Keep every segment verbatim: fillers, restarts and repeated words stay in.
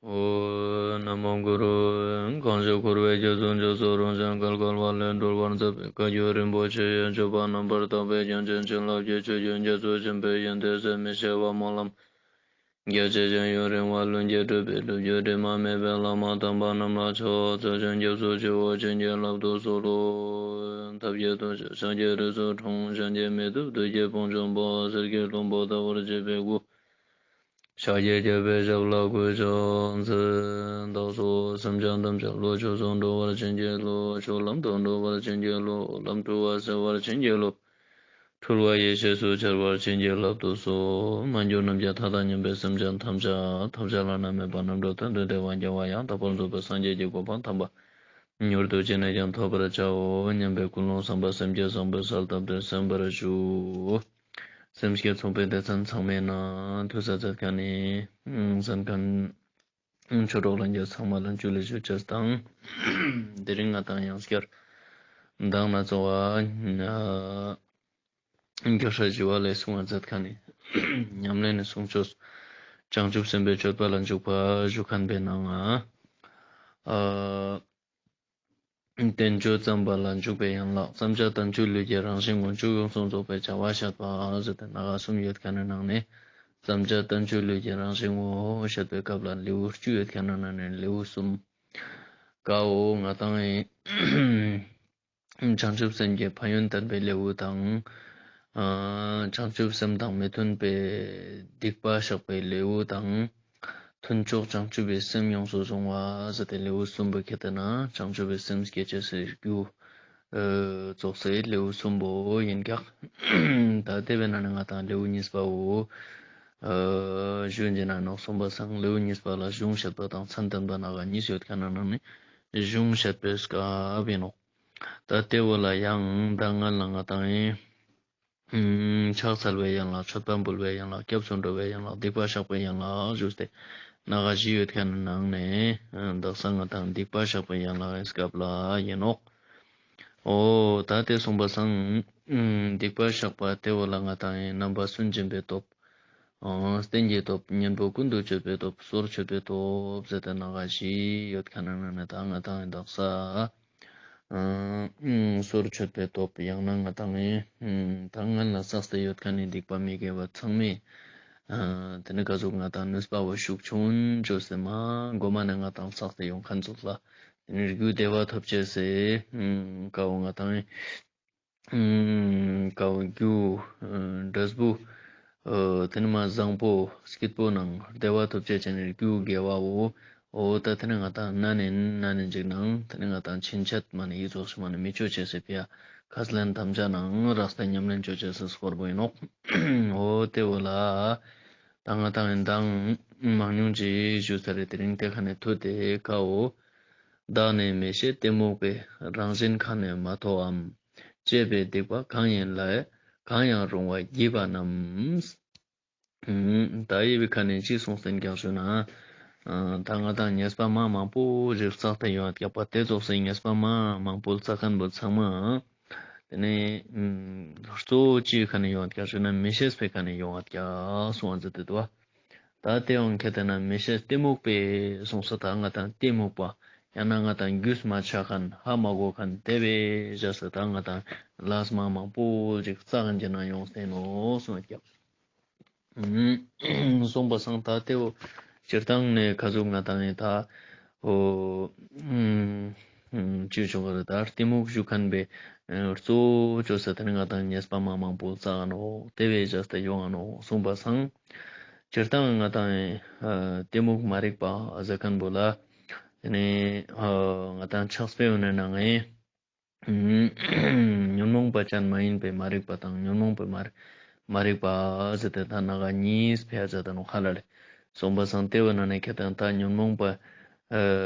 ཨོཾ། ན་མོ་གུ་རུ། གང་ཞིག་འཁོར་བའི་རྒྱ་མཚོ་མཇུག་སུ་རུང་ཞིང་བརྒལ་དཀའ་བ་ལས་སྒྲོལ་བར་མཛད་པའི་བཀའ་བརྒྱུད་རིན་པོ་ཆེ་ཡི་སྤྱོད་པ་རྣམ་པར་དག་པའི་རྒྱ་ཆེན་བྱིན་རླབས་ཀྱི་ཆུ་རྒྱུན་རྒྱ་མཚོ་ཆེན་པོའི་ཡོན་ཏན་ཟད་མི་ཤེས་པ་སྨོན་ལམ་རྒྱ་ཆེ་ཞིང་ཡུན་རིང་བ་ལྷུན་གྱིས་གྲུབ་པའི་སྒྲུབ་བརྒྱུད་དྲི་མ་མེད་པའི་བླ་མ་དམ་པ་རྣམས་ལ་ཕྱག་འཚལ་ཞིང་སྐྱབས་སུ་མཆིའོ། བྱིན་གྱིས་བརླབ་ཏུ་གསོལ་ལོ། ཐབས་མཁས་ཐུགས་རྗེས་ཕྱག་རྒྱའི་རི་སུལ་འཁྲུངས། གཞན་གྱིས་མི་ཐུབ་བདུད་ཀྱི་དཔུང་འཇོམས་པ། གསེར་གྱི་ལྷུན་པོ་ལྟ་བུར་བརྗིད་པའི་སྐུ། ཕྱག་རྒྱའི་རྒྱལ་པོའི་ཞབས་ལ་གུས་ཕྱག་འཚལ། བདག་སོགས་སེམས་ཅན་ཐམས་ཅད་བློ་ཆོས་སུ་འགྲོ་བར་བྱིན་གྱིས་རློབས། ཆོས་ལམ་དུ་འགྲོ་བར་བྱིན་གྱིས་རློབས། ལམ་འཁྲུལ་བ་སེལ་བར་བྱིན་གྱིས་རློབས། འཁྲུལ་བ་ཡེ་ཤེས་སུ་འཆར་བར་བྱིན་གྱིས་བརླབ་ཏུ་གསོལ། མ་གྱུར་ནམ་མཁའི་མཐའ་དང་མཉམ་པའི་སེམས་ཅན་ཐམས་ཅད་ཐམས་ཅད་བླ་ན་མེད་པ་རྣམ་གྲོལ་དོན་དུ་བདེ་བ་རྒྱལ་བ་ཡང་དག་པར་རྫོགས་པའི་སངས་རྒྱས་ཀྱི་གོ་འཕང་དམ་པ་མྱུར་དུ་ཅི་ནས་ཀྱང་ཐོབ་པར་བྱའོ་སྙམ་པའི་ཀུན་སློང་བསམ་པ་སེམས་བསྐྱེད་བཟང་པོའི་གསལ་བཏབ་སྟེ་གསན་པར་ཞུ། སེམས་བསྐྱེད་མཚུངས་པའི་སྡེ་ཚན་ཚང་མའི་ནང་ཐོས་ས་མཛད་མཁན་ནི་གསན་མཁན་ཆོས་གྲོགས་ལྷན་རྒྱས་ཚང་མ་ལ་ཇུ་ལེ་ཞུ་ཅེས་དང་། དེ་རིང་ང་དང་ཡང་སྐྱར་མདང་ན་གཙོ་བོ་རྒྱལ་སྲས་ཞི་བ་ལྷས་གསུང་བ་མཛད་མཁན་ནི་ཉམས་ལེན་ནི་གསུང་ཆོས་བྱང་ཆུབ་སེམས་དཔའི་སྤྱོད་པ་ལ་འཇུག་པ་ཞུ་མཁན་པའི་ནང་ང་། བསྟན་བཅོས་བརྩམ་པ་ལ་འཇུག་པའི་ཡན་ལག་བརྩམ་བྱ་བསྟན་བཅོས་ལུས་ཀྱི་རང་བཞིན་ངོ་། མཇུག་ཡོངས་སུ་རྫོགས་པའི་བྱ་བ་བཤད་པ་ཟེར་ཏེ་སྣ་ཁ་གསུམ་ཡོད་མཁན་ནི་ནང་ནས་བརྩམ་བྱ་བསྟན་བཅོས་ལུས་ཀྱི་རང་བཞིན་ངོ་བཤད་པའི་སྐབས་ལ་ལེའུ་བཅུ་ཡོད་མཁན་ནི་ནང་ནས་ལེའུ་གསུམ། ཀ་བོ་ང་དང་ཡིན། བྱང་ཆུབ་སེམས་ཀྱི་ཕན་ཡོན་བསྟན་པའི་ལེའུ་དང་། ཨ་བྱང་ཆུབ་སེམས་དང་མི་མཐུན་པའི་སྡིག་པ་བཤགས་པའི་ལེའུ་དང་། མཐུན་ཕྱོགས་བྱང་ཆུབ་པའི་སེམས་ཡོངས་སུ་བཟུང་བ་ཟེར་ཏེ་ལེའུ་གསུམ་པོ་ཁྱེར་ཏེ་ན་བྱང་ཆུབ་པའི་སེམས་སྐྱེ་ཅེས་སི་རྒྱུ་ཨ་ཙོགས་སི་ལེའུ་གསུམ་པོ་ཡིན་ཀྱག། ད་དེ་བས་ན་ནི་ང་དང་ལེའུ་གཉིས་པ་བོ་ཨ་ཞུ་ཡིན་ན་ནོག་སོང་པ་སང་ལེའུ་གཉིས་པ་ལ་གཞུང་བཤད་པ་དང་མཚན་བསྟན་པ་སྣ་ཁ་གཉིས་ཡོད་མཁན་ནི་ནང་ནས་གཞུང་བཤད་པའི་སྐབས་ཡིན་ནོག། ད་དེ་བོ་ལ་ཡང་ད་སྔན་ལ་ང་དང་ཡིན། ཕྱག་འཚལ་བའི་ཡན་ལག། མཆོད་པ་འབུལ་བའི་ཡན་ལག། སྐྱབས་སུ་འགྲོ་བའི་ཡན་ལག། སྡིག་པ་བཤགས་པའི་ཡན་ལག་ཞུས་ཏེ་སྣ་ཁ་བཞི་ཡོད་མཁན་ནི་ནང་ནས་དག་ས་ང་དང་སྡིག་པ་བཤགས་པའི་ཡན་ལག་གི་སྐབས་ལ་ཡིན་ནོག། འོ་ད་དེ་སོང་པ་སང་སྡིག་པ་བཤགས་པ་དེ་བོ་ལ་ང་དང་ཡིན་རྣམ་པ་སུན་འབྱིན་པའི་སྟོབས། ཨང་། རྟེན་གྱི་སྟོབས། གཉེན་པོ་ཀུན་ཏུ་སྤྱོད་པའི་སྟོབས། སོར་ཆུད་པའི་སྟོབས་ཟེར་ཏེ་སྣ་ཁ་བཞི་ཡོད་མཁན་ནི་ནང་ནས་ད་ང་དང་ཡིན་དག་ས། ཨང་། སོར་ཆུད་པའི་སྟོབས། ཡང་ན་ང་དང་ཡིན། ད་སྔན་ལ་བསགས་ཏེ་ཡོད་མཁན་ནི་སྡིག་པ་མི་དགེ་བ་ཚང་མས། ཨ་དེ་ནི་ག་ཟུག་ང་དང་ནུས་པ་བོ་ཤུགས་ཆུང་ཅོས་ཏེ་མ་གོ་མ་ནས་ང་དང་བསགས་ཏེ་ཡོང་མཁན་ཙོགས་ལ། དེ་ནི་རྒྱུ་བདེ་བ་ཐོབ་ཅེས་སི། ཀ་བོ་ང་དང་ཡིན། ཀ་བོ་རྒྱུ་འབྲས་བུ་དེ་ནི་མ་བཟང་པོ་སྐྱིད་པོ་ནང་བདེ་བ་ཐོབ་ཅེས་ཅན་ནི་རྒྱུ་དགེ་བ་བོ། འོ་ད་དེ་ནི་ང་དང་ན་ནིན་ན་ནིན་ཅིག་ནང་དེ་ནི་ང་དང་ཕྱིན་ཆད་མ་ནི་ཡིད་ཙོགས་ཤིག་མ་ནི་མི་ཅོ་ཅེས་སི་ཕི་ཡ་ཁས་ལེན་དམ་བཅའ་ནང་རགས་ཏེ་ཉམས་ལེན་ཅོ་ཅེས་སི་སྐོར་བོ་ཡིན་ནོག། འོ་དེ་བོ་ལ་ད་ང་དང་ཡིན་དང་མང་ཉུང་ཅིག་ཞུ་ས་རེ། དེ་རིང་དེ་ཁ་ནས་ཐུ་དེ་ཀ་བོ། བདག་ནི་མི་ཤེས་གཏི་མུག་པས། རང་བཞིན་ཁ་ནས་མ་ཐོའམ། བཅས་པའི་སྡིག་པ་གང་ཡིན་ལས། གང་ཡང་རུང་བ་བགྱིས་པ་རྣམས། ད་ཡི་བི་ཁ་ནས་ཅི་གསུངས་ཏེ་ཀྱང་ཞུ་ན། ད་ང་དང་ཉེས་པ་མ་མང་པོ་ཞིག་བསགས་ཏེ་ཡོང་ཡོད་ཀྱག་པ་དེ་ཙོགས་སི་ཉེས་པ་མ་མང་པོ་བསགས་མཁན་པོ་ཚང་མ། དེ་ནས་གཙོ་བོ་ཅི་ཁ་ནས་ཡོང་ཡོད་ཀྱག་ཞུ་ན་མི་ཤེས་པའི་ཁ་ནས་ཡོང་ཡོད་ཀྱག་གསུང་བ་མཛད་དེ་འདུག་པ། ད་དེ་ཡང་ཁྱེད་དེ་ན་མི་ཤེས་གཏི་མུག་པས་གསུངས་ས་ད་ང་དང་གཏི་མུག་པ། ཡང་ན་ང་དང་རྒྱུས་མ་ཆ་མཁན་ཧ་མ་གོ་མཁན་དེ་བས་བཞག་ས་ད་ང་དང་ལས་མ་མང་པོ་ཅིག་བསགས་མཁན་ཅིག་ན་ཡོང་སྟེ་ནོག་གསུངས་ཀྱག། གསུངས་པ་སང་ད་དེ་བོ་སྤྱིར་བཏང་ནས་ཁ་ཟུག་ང་དང་ཡིན་ད། འོ། ཅི་བྱུང་ག་རེ་ད་གཏི་མུག་ཞུ་མཁན་པའི་གཙོ་བོ་ཅོ་ས་དེ་ནི་ང་དང་ཉེས་པ་མ་མང་པོ་བསགས་ནོག། དེ་བས་བཞག་སྟེ་ཡོང་ང་ནོག་གསུངས་པ་སང་། སྤྱིར་བཏང་ང་དང་ཡིན་གཏི་མུག་མ་རིག་པ་ཟེར་མཁན་པོ་ལ། དེ་ནི་ང་དང་ཕྱག་དཔེ་ཡོད་ན་ནང་ཡིན། ཉོན་མོངས་པ་ཅན་མ་ཡིན་པའི་མ་རིག་པ་དང་ཉོན་མོངས་པའི་མ་རིག་མ་རིག་པ་ཟེར་ཏེ་ད་སྣ་ཁ་གཉིས་ཕེ་ཟེར་ཏེ་ནོག་ཧ་ལ་ལེ། གསུངས་པ་སང་དེ་བོ་ན་ནི་ཁྱེད་དང་ད་ཉོན་མོངས་པ་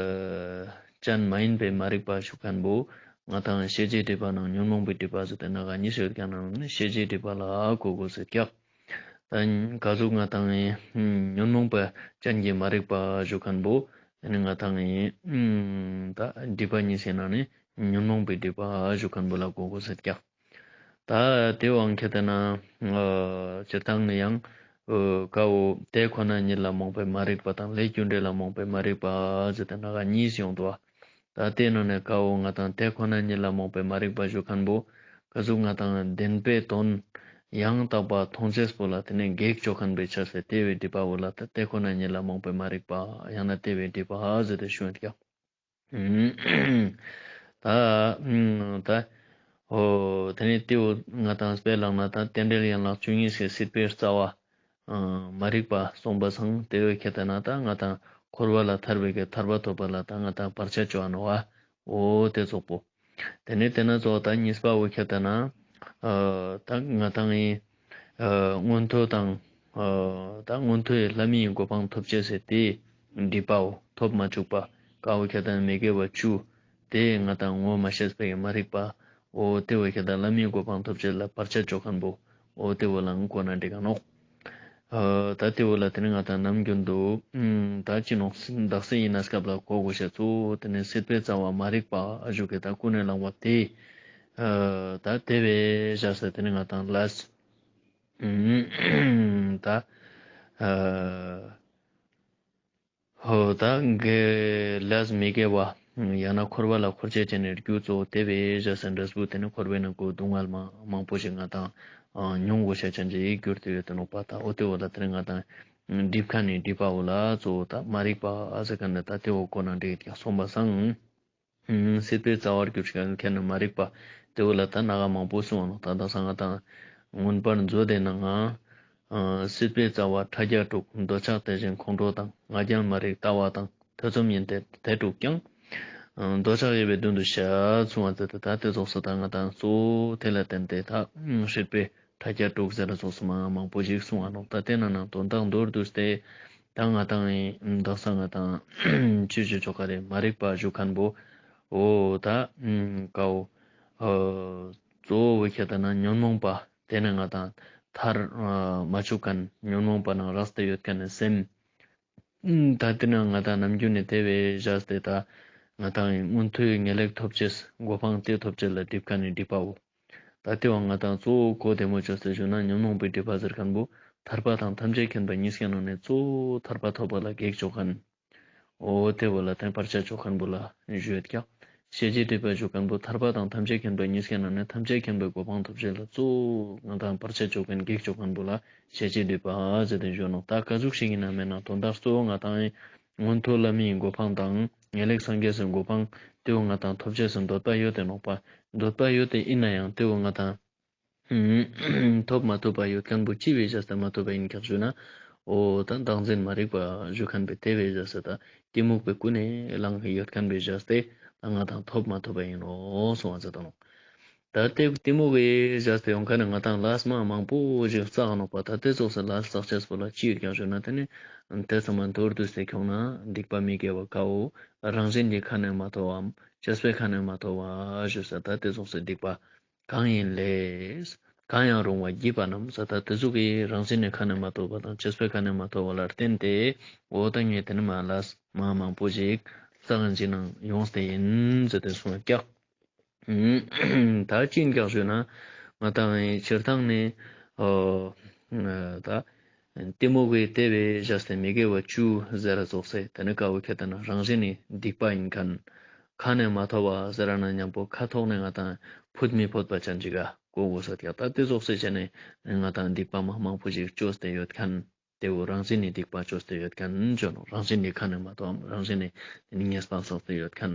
ཅན་མ་ཡིན་པའི་མ་རིག་པ་ཞུ་མཁན་པོ་ང་དང་ཤེས་བྱའི་སྒྲིབ་པ་ནང་ཉོན་མོངས་པའི་སྒྲིབ་པ་ཟེར་ཏེ་སྣ་ཁ་གཉིས་ཡོད་ཀྱག་ནང་ནི་ཤེས་བྱའི་སྒྲིབ་པ་ལ་གོ་དགོས་ཟེར་ཀྱག། ད་ག་ཟུག་ང་དང་ངི་ཉོན་མོངས་པ་ཅན་གྱི་མ་རིག་པ་ཞུ་མཁན་པོ་ང་དང་ངི་ད་སྒྲིབ་པ་གཉིས་ཟེར་ན་ནི་ཉོན་མོངས་པའི་སྒྲིབ་པ་ཞུ་མཁན་པོ་ལ་གོ་དགོས་ཟེར་ཀྱག། ད་དེ་བོའང་ཁྱེད་དེ་ན་སྤྱིར་བཏང་ནི་ཡང་ ཀ་བོ་དེ་ཁོ་ན་ཉིད་ལ་རྨོངས་པའི་མ་རིག་པ་དང་ལས་རྒྱུ་འབྲས་ལ་རྨོངས་པའི་མ་རིག་པ་ཟེར་ཏེ་ནང་ག་གཉིས་ཡོང་འདུག་བ། ད་དེ་ནང་ནས་ཀ་བོ་ང་དང་དེ་ཁོ་ན་ཉིད་ལ་རྨོངས་པའི་མ་རིག་པ་ཞུ་མཁན་པོ་ཀ་ཟུག་ང་དང་བདེན་པའི་དོན་ཡང་དག་པ་མཐོང་ཅེས་པོ་ལ་དེ་ནས་གེགས་ཆོ་མཁན་པའི་ཆ་སེ་དེ་བོའི་སྒྲིབ་པ་བོ་ལ་ད་དེ་ཁོ་ན་ཉིད་ལ་རྨོངས་པའི་མ་རིག་པ་ཡང་ན་དེ་བོའི་སྒྲིབ་པ་ཟེར་ཏེ་ཞུ་ཡོད་ཀྱག། ད་ད་འོ་དེ་ནས་དེ་བོ་ང་དང་དཔེ་བླངས་ན་ད་རྟེན་འབྲེལ་ཡན་ལག་བཅུ་གཉིས་ཀྱི་སྲིད་པའི་རྩ་བ་མ་རིག་པ་སོང་པ་སང་དེ་བོའི་ཁྱད་ད་ན་ད་ང་དང་འཁོར་བ་ལ་ཐར་བའི་གི་ཐར་པ་ཐོབ་པ་ལ་ད་ང་དང་བར་ཆད་ཅོ་འ་ནོག་བ། འོ་དེ་ཙོགས་པོ། དེ་ནས་དེ་ན་ཙོགས་ད་གཉིས་པ་བོ་ཁྱད་ད་ན་ད་ང་དང་ཨི་མངོན་མཐོ་དང་ད་མངོན་མཐོའི་ལྷ་མིའི་གོ་འཕང་ཐོབ་ཅེས་སི་དེ་སྒྲིབ་པའོ། ཐོབ་མ་བཅུག་པ་ཀ་བོ་ཁྱད་ད་ན་མི་དགེ་བ་བཅུ། དེ་ང་དང་ངོ་མ་ཤེས་པའི་མ་རིག་པ། འོ་དེ་བོ་ཁྱད་ད་ན་ལྷ་མིའི་གོ་འཕང་ཐོབ་ཅེས་ལ་བར་ཆད་ཅོ་མཁན་པོ། འོ་དེ་བོ་ལའང་གོ་ན་འགྲིག་ག་ནོག། ད་དེ་བོ་ལ་དེ་ནས་ང་དང་ནམ་རྒྱུན་དུ་ད་ཅི་ནོག་དག་ས་ཡིན་ན་སྐབས་ལ་གོ་དགོས་ཤེས་ཚུལ་དེ་ནས་སྲིད་པའི་རྩ་བ་མ་རིག་པ་ཞུ་གི་ད་ཀུན་ནས་བསླངས་པ་དེ་ད་དེ་བོའི་བཞག་ས་དེ་ནས་ང་དང་ལས་ད་འོ་ད་དགེ་ལས་མི་དགེ་བ་ཡང་ན་འཁོར་བ་ལ་འཁོར་ཅེས་ཅན་ནི་རྒྱུ་གཙོ་བོ་དེ་བོའི་བཞག་ས་འབྲས་བུ་དེ་ནི་འཁོར་བའི་ནང་གོ་སྡུག་བསྔལ་མ་མང་པོ་ཞིག་ང་དང་མྱོང་དགོས་ཤེས་ཅན་ཅིག་གྱུར་ཏེ་ཡོད་དེ་ནོག་པ། ད་འོ་དེ་བོ་ལ་དེ་ནས་ང་དང་སྒྲིབ་མཁན་ནི་སྒྲིབ་པ་བོ་ལ་གཙོ་བོ་ད་མ་རིག་པ་ཟེར་མཁན་ནི་ད་དེ་བོ་གོ་ན་འགྲིག་ཀྱག་སོང་པ་སང་། སྲིད་པའི་རྩ་བར་གྱུར་ཞིང་མཁྱེན་ནས་མ་རིག་པ། དེ་བོ་ལ་ད་ན་ག་མང་པོ་གསུངས་པ་ནོག། ད་ད་སང་ང་དང་མངོན་པར་མཛོད་དེ་ནང་ང་སྲིད་པའི་རྩ་བ་ཕྲ་རྒྱས་དྲུག། འདོད་ཆགས་དེ་བཞིན་ཁོང་ཁྲོ་དང་། ང་རྒྱལ་མ་རིག་ལྟ་བ་དང་། ཐེ་ཚོམ་ཡིན་ཏེ་དེ་དྲུག་ཀྱང་། འདོད་ཆགས་ཡོད་པའི་མདུན་དུ་བཤད་གསུངས་པ་ཟེར་ཏེ་ད་དེ་ཙོགས་སུ་ད་ང་དང་གཙོ་བོ་དེ་ལ་བརྟེན་ཏེ་ད་སྲིད་པའི་ཕྲ་རྒྱས་དྲུག་ཟེར་ར་ཙོགས་སུ་མ་མང་པོ་ཞིག་གསུངས་པ་ནོག། ད་དེ་ན་ནང་དོན་དག་མདོར་བསྡུས་ཏེ་ད་ང་དང་ཡིན་དག་ས་ང་དང་ཆོས་ཀྱི་ཆོ་ག་རེ་མ་རིག་པ་ཞུ་མཁན་པོ་འོ་ད་ཀ་བོ་གཙོ་བོ་ཁྱད་ད་ན་ཉོན་མོངས་པ་དེ་ནས་ང་དང་ཐར་མ་བཅུག་མཁན་ཉོན་མོངས་པ་ནང་རགས་ཏེ་ཡོད་མཁན་ནི་སེམས། ད་དེ་ན་ང་དང་ནམ་རྒྱུན་ནས་དེ་བོའི་བཞག་སྟེ་ད་ང་དང་མངོན་མཐོའི་ངེས་ལེགས་ཐོབ་ཅེས་གོ་འཕང་དེ་ཐོབ་ཅེས་ལ་སྒྲིབ་མཁན་ནི་སྒྲིབ་པའོ། ད་དེ་བོ་ང་དང་གཙོ་བོ་གོ་བདེ་མོ་ཅོས་ཏེ་ཞུ་ན་ཉོན་མོངས་པའི་སྒྲིབ་པ་ཟེར་མཁན་པོ་ཐར་པ་དང་ཐམས་ཅད་མཁྱེན་པ་གཉིས་ཀའི་ནང་ནས་གཙོ་བོ་ཐར་པ་ཐོབ་པ་ལ་གེགས་ཆོ་མཁན། འོ་དེ་བོ་ལ་དེ་བར་ཆད་ཆོ་མཁན་པོ་ལ་ཞུ་ཡོད་ཀྱག། ཤེས་བྱའི་སྒྲིབ་པ་ཞུ་མཁན་པོ་ཐར་པ་དང་ཐམས་ཅད་མཁྱེན་པ་གཉིས་ཀའི་ནང་ནས་ཐམས་ཅད་མཁྱེན་པའི་གོ་འཕང་ཐོབ་ཅེས་ལ་གཙོ་བོ་ང་དང་བར་ཆད་ཆོ་མཁན་གེགས་ཆོ་མཁན་པོ་ལ་ཤེས་བྱའི་སྒྲིབ་པ་ཟེར་ཏེ་ཞུ་ནོག། ད་ག་ཟུག་ཞིག་ཡིན་ན་མེད་ན་དོན་དག་གཙོ་བོ་ང་དང་མངོན་མཐོ་ལྷ་མིའི་གོ་འཕང་དང་ངེས་ལེགས་སངས་རྒྱས་སི་གོ་འཕང་དེ་བོ་ང་དང་ཐོབ་ཅེས་སི་འདོད་པ་ཡོད་དེ་ནོག་པ། འདོད་པ་ཡོད་དེ་ཡིན་ན་ཡང་དེ་བོ་ང་དང་ཐོབ་མ་ཐུབ་པ་ཡོད་མཁན་པོ་ཅི་བོའི་བཞག་སྟེ་མ་ཐུབ་པ་ཡིན་ཀྱག་ཞུ་ན། འོ་ད་བདག་འཛིན་མ་རིག་པ་ཞུ་མཁན་པོའི་དེ་བོའི་བཞག་སྟེ་ད་གཏི་མུག་པོའི་ཀུན་ནས་བསླངས་ཡོད་མཁན་པོའི་བཞག་སྟེ་ད་ང་དང་ཐོབ་མ་ཐུབ་པ་ཡིན་ནོག་གསུངས་པ་ཟེར་ད་ནོག། ད་དེ་གཏི་མུག་གི་བཞག་སྟེ་ཡོང་མཁན་ནི་ང་དང་ལས་མ་མང་པོ་ཞིག་བསགས་ནོག་པ། ད་དེ་ཙོགས་སི་ལས་བསགས་ཅེས་པོ་ལ་ཅི་ཡོད་ཀྱག་ཞུ་ན་དེ་ནི་དེ་ཚང་མ་མདོར་བསྡུས་ཏེ་ཁྱོང་ན་སྡིག་པ་མི་དགེ་བ་ཀ་བོ་རང་བཞིན་གྱི་ཁ་ནས་མ་ཐོབ་བམ་བཅས་པའི་ཁ་ནས་མ་ཐོབ་པ་ཞུ་ས་ད་དེ་ཙོགས་སི་སྡིག་པ། གང་ཡིན་ལས། གང་ཡང་རུང་བ་བགྱིས་པ་རྣམས་ས་ད་དེ་ཟུག་གི་རང་བཞིན་ནི་ཁ་ནས་མ་ཐོབ་པ་དང་བཅས་པའི་ཁ་ནས་མ་ཐོབ་པ་ལ་བརྟེན་ཏེ་འོ་ད་ངས་དེ་ནི་མ་ལས་མ་མང་པོ་ཞིག་བསགས་ཅིག་ནང་ཡོངས་ཏེ་ཡིན་ཟེར་ཏེ་གསུངས་ཀྱག། ད་ཅི་ཡིན་ཀྱག་ཞུ་ན་ང་དང་སྤྱིར་བཏང་ནི་འོ་ད་གཏི་མུག་གི་དེ་བོའི་བཞག་སྟེ་མི་དགེ་བ་བཅུ་ཟེར་ར་ཙོགས་སེ་དེ་ནི་ཀ་བོ་ཁྱད་ད་ན་རང་བཞིན་ནི་སྡིག་པ་ཡིན་མཁན། ཁ་ནས་མ་ཐོབ་པ་ཟེར་ར་ན་མཉམ་པོ་ཁ་ཐོག་ནས་ང་དང་ཕུད་མི་ཕོད་པ་ཅན་ཅིག་ག་གོ་དགོས་ས་ཀྱག། ད་དེ་ཙོགས་སེ་བྱས་ནས་ང་དང་སྡིག་པ་མ་མང་པོ་ཞིག་བཅོས་ཏེ་ཡོད་མཁན། དེ་བོ་རང་བཞིན་ནི་སྡིག་པ་བཅོས་ཏེ་ཡོད་མཁན་ཅོ་ནོ། རང་བཞིན་ནི་ཁ་ནས་མ་ཐོབ་པ་རང་བཞིན་ནི་ཉེས་པ་བསགས་ཏེ་ཡོད་མཁན།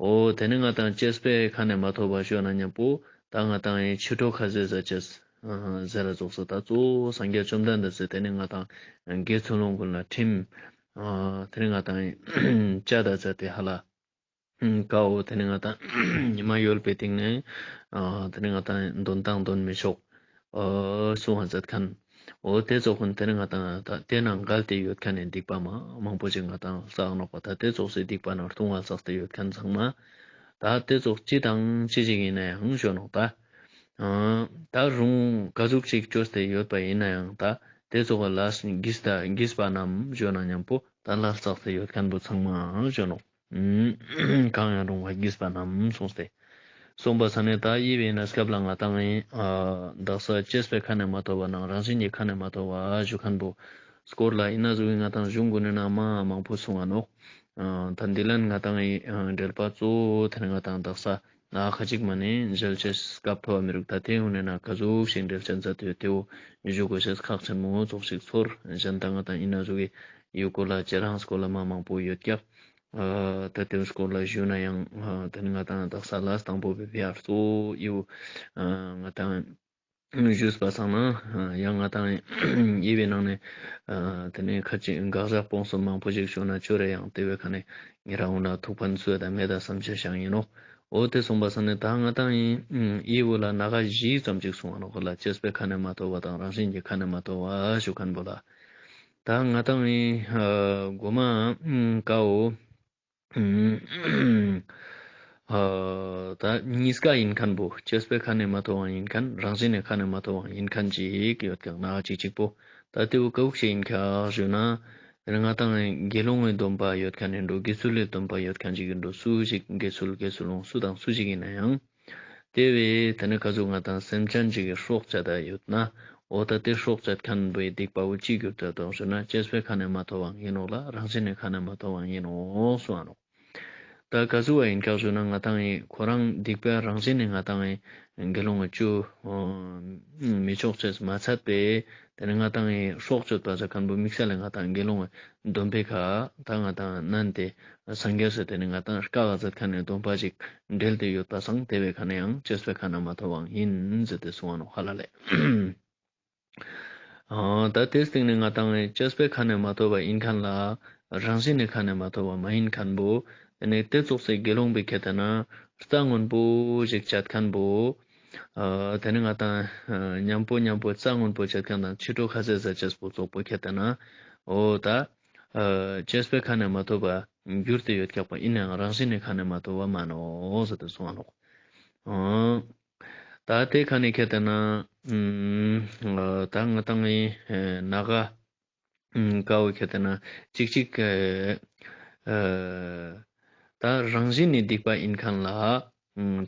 འོ་དེ་ནི་ང་དང་བཅས་པའི་ཁ་ནས་མ་ཐོབ་པ་ཞུ་ན་མཉམ་པོ་ད་ང་དང་ཕྱི་དྲོ་ཁ་ཟས་ཟ་ཅེས་ཟེར་ར་ཙོགས་སེ་ད་གཙོ་བོ་སངས་རྒྱས་བཅོམ་ལྡན་འདས་སི་དེ་ནི་ང་དང་དགེ་ཚུལ་སློང་ཀུན་ལ་ཁྲིམས། དེ་ནི་ང་དང་བཅའ་ད་བཅའ་སྟེ་ཧ་ལ་ཀ་བོ་དེ་ནི་ང་དང་ཉི་མ་ཡོལ་བའི་སྟེང་ནས་དེ་ནི་ང་དང་འདོན་དང་འདོན་མི་ཆོག་གསུང་བ་མཛད་མཁན། འོ་དེ་ཙོགས་ཀུན་དེ་ནི་ང་དང་ད་དེ་ནང་འགལ་ཏེ་ཡོད་མཁན་ནི་སྡིག་པ་མ་མང་པོ་ཞིག་ང་དང་བསགས་ནོག་པ། ད་དེ་ཙོགས་སི་སྡིག་པ་ནང་ལྟུང་བ་བསགས་ཏེ་ཡོད་མཁན་ཚང་མ་ད་དེ་ཙོགས་ཅི་དང་ཅི་ཞིག་ཡིན་ན་ཡང་ཞུ་ནོག་ད། ད་རུང་ག་ཟུག་ཅིག་བཅོས་ཏེ་ཡོད་པ་ཡིན་ན་ཡང་ད་དེ་ཙོགས་ལ་བགྱིས་ད་བགྱིས་པ་རྣམས་ཞུ་ན་མཉམ་པོ་ད་ལས་བསགས་ཏེ་ཡོད་མཁན་པོ་ཚང་མ་ཞུ་ནོག། གང་ཡང་རུང་བ་བགྱིས་པ་རྣམས་གསུངས་ཏེ། སོང་པ་ས་ནེ་ད་ཡི་བའི་གནས་སྐབས་ལ་ང་ཏང་ཨིན་ཨ་དག་ས་གཅེས་པའི་ཁ་ནེ་མ་ཐོབ་པ་ནང་རང་བཞིན་གྱི་ཁ་ནེ་མ་ཐོབ་པ་ཞུ་ཁན་པོ་སྐོར་ལ་ཨིན་ན་ཟུག་གི་ང་ཏང་གཞུང་གུན་ནེ་ན་མ་མང་པོ་གསུང་ང་ནོག་ཨ་ད་འདི་ལན་ང་ཏང་ཨིན་ཨ་འགྲེལ་པ་གཙོ་བོ་ཏེ་ནེ་ང་ཏང་དག་ས་ན་ཁ་ཅིག་མ་ནེ་མཇལ་ཅེས་སྐབས་ཐོབ་པ་མི་རུག་ད་ཏེ་ཧུ་ནེ་ན་ག་ཟུག་ཞིག་འགྲེལ་ཅན་ཛད་དེ་ཡོད་ཏེ་བོ་ཞུ་གོས་ཤེས་ཁག་ཆེན་མོ་ཙོགས་ཤིག་ཚོར། ཞན་ད་ང་ཏང་ཨིན་ན་ཟུག་གི་ཡུ་གུ་ལ་ཅེ་རང་སྐོར་ལ་མ་མང་པོ་ཡོད་ཀྱག་ཨ་ད་ཏེ་སྐོར་ལ་ཞུ་ན་ཡང་ཨ་ཏེ་ནེ་ང་ཏང་དག་ས་ལ་དང་པོ་བི་བི་ཨར་ཙོ་ཡུ་ཨ་ང་ཏང་ཞུས་པ་སང་ན་ཡང་ང་ཏང་ཡི་བའི་ནང་ནེ་ཨ་ཏེ་ནེ་ཁ་ཅིག་དགག་བཞག་སྤོང་གསུམ་མང་པོ་ཞིག་ཞུ་ན་ཆོ་རེ་ཡང་ཏེ་བའི་ཁ་ནེ་ཉེ་རང་ངུན་ལ་ཐུག་ཕན་སོ་ཡ་ད་མེད་ད་སམ་ཆ་ཤང་ཨིན་ནོག་འོ་ཏེ་སོང་པ་ས་ནེ་ད་ང་ཏང་ཡི་ཡི་བོ་ལ་ན་ག་བཞི་ཙམ་ཅིག་གསུང་ང་ནོག་ཁ་ལ་གཅེས་པའི་ཁ་ནེ་མ་ཐོབ་པ་དང་རང་བཞིན་གྱི་ཁ་ནེ་མ་ཐོབ་པ་ཞུ་ཁན་པོ་ལ། ད་ང་ཏང་ཨིན་ཨ་གོ་མ་ཀ་བོ་ཨ་ད་ཉིས་ཀ་ཨིན་ཁན་པོ་གཅེས་པའི་ཁ་ནེ་མ་ཐོབ་པ་ཨིན་ཁན་རང་བཞིན་ནི་ཁ་ནེ་མ་ཐོབ་པ་ཨིན་ཁན་ཅིག་ཡོད་ཀྱག་ན་ཅིག་ཅིག་པོ། ད་ཏེ་བོ་ཀ་བོ་ཞིག་ཨིན་ཀྱག་ཞུ་ན་ཏེ་ནེ་ང་ཏང་དགེ་སློང་གི་སྡོམ་པ་ཡོད་ཁན་ཨིན་འགྲོ་དགེ་ཚུལ་ལི་སྡོམ་པ་ཡོད་ཁན་ཅིག་ཨིན་འགྲོ་སུ་ཞིག་དགེ་ཚུལ་དགེ་ཚུལ་སློང་སུ་དང་སུ་ཞིག་ཨིན་ན་ཡང་ཏེ་བོའི་ཏེ་ནེ་ག་ཟུག་ང་ཏང་སེམས་ཅན་ཅིག་གི་སྲོག་བཅད་ད་ཡོད་ན་འོ་ད་ཏེ་སྲོག་བཅད་ཁན་པོའི་སྡིག་པ་བོ་ཅི་གྱུར་ཏེ་ཡོད་ཞུ་ན་གཅེས་པའི་ཁ་ནེ་མ་ཐོབ་པ་ཨིན་ནོག་ལ་རང་བཞིན་ནི་ཁ་ནེ་མ་ཐོབ་པ་ཨིན་ནོག་གསུང་ང་ནོག་ད་ག་ཟུག་པ་ཨིན་ཀྱག་ཞུ་ན་ང་ཏང་ཁོ་རང་སྡིག་པ་རང་བཞིན་ནི་ང་ཏང་དགེ་སློང་ཅོ་མི་ཆོག་ཅེས་མ་ཚད་པའི་ཏེ་ནེ་ང་ཏང་སྲོག་གཅོད་པ་ཟེར་ཁན་པོ་དམིགས་བསལ་ལ་ང་ཏང་དགེ་སློང་སྡོམ་པའི་ཁ་ད་ང་ཏང་ནན་ཏེ་སངས་རྒྱས་སི་ཏེ་ནེ་ང་ཏང་བཀའ་ལ་མཛད་ཁན་ནི་སྡོམ་པ་ཞིག་འབྲེལ་ཏེ་ཡོད་པ་སང་ཏེ་བའི་ཁ་ནེ་ཡང་གཅེས་པའི་ཁ་ནེ་མ་ཐོབ་པ་ཨིན་ཟེར་ཏེ་གསུང་ང་ནོག་ཧ་ལ་ལེ། ཨ་ད་ཏེའི་སྟེང་ནེ་ང་ཏང་གཅེས་པའི་ཁ་ནེ་མ་ཐོབ་པ་ཨིན་ཁན་ལ་རང་བཞིན་ནི་ཁ་ནེ་མ་ཐོབ་པ་མ་ཨིན་ཁན་པོ་ཏེ་ནེ་ཏེ་ཙོགས་སི་དགེ་སློང་པོའི་ཁ་ཏེ་ན་རྩྭ་སྔོན་པོ་ཞིག་བཅད་ཁན་པོ་ཨ་ཏེ་ནེ་ང་ཏང་ཨ་ཉམ་པོ་ཉམ་པོ་རྩྭ་སྔོན་པོ་བཅད་ཁན་དང་ཕྱི་དྲོ་ཁ་ཟས་ཟ་ཅེས་པོ་ཙོགས་པོ་ཁ་ཏེ་ན་འོ་ད་ཨ་གཅེས་པའི་ཁ་ནེ་མ་ཐོབ་པ་གྱུར་ཏེ་ཡོད་ཀྱག་པ་ཨིན་ནའང་རང་བཞིན་ནི་ཁ་ནེ་མ་ཐོབ་པ་མ་ནོག་ཟེར་ཏེ་གསུང་ང་ནོག་ཨ་ད་ཏེ་ཁ་ནེ་ཁ་ཏེ་ན་ཨ་ད་ང་ཏང་ཨེ་ན་ག་ཀ་བོ་ཁ་ཏེ་ན་ཅིག་ཅིག་ཨ་ད་རང་བཞིན་ནི་སྡིག་པ་ཨིན་ཁན་ལ་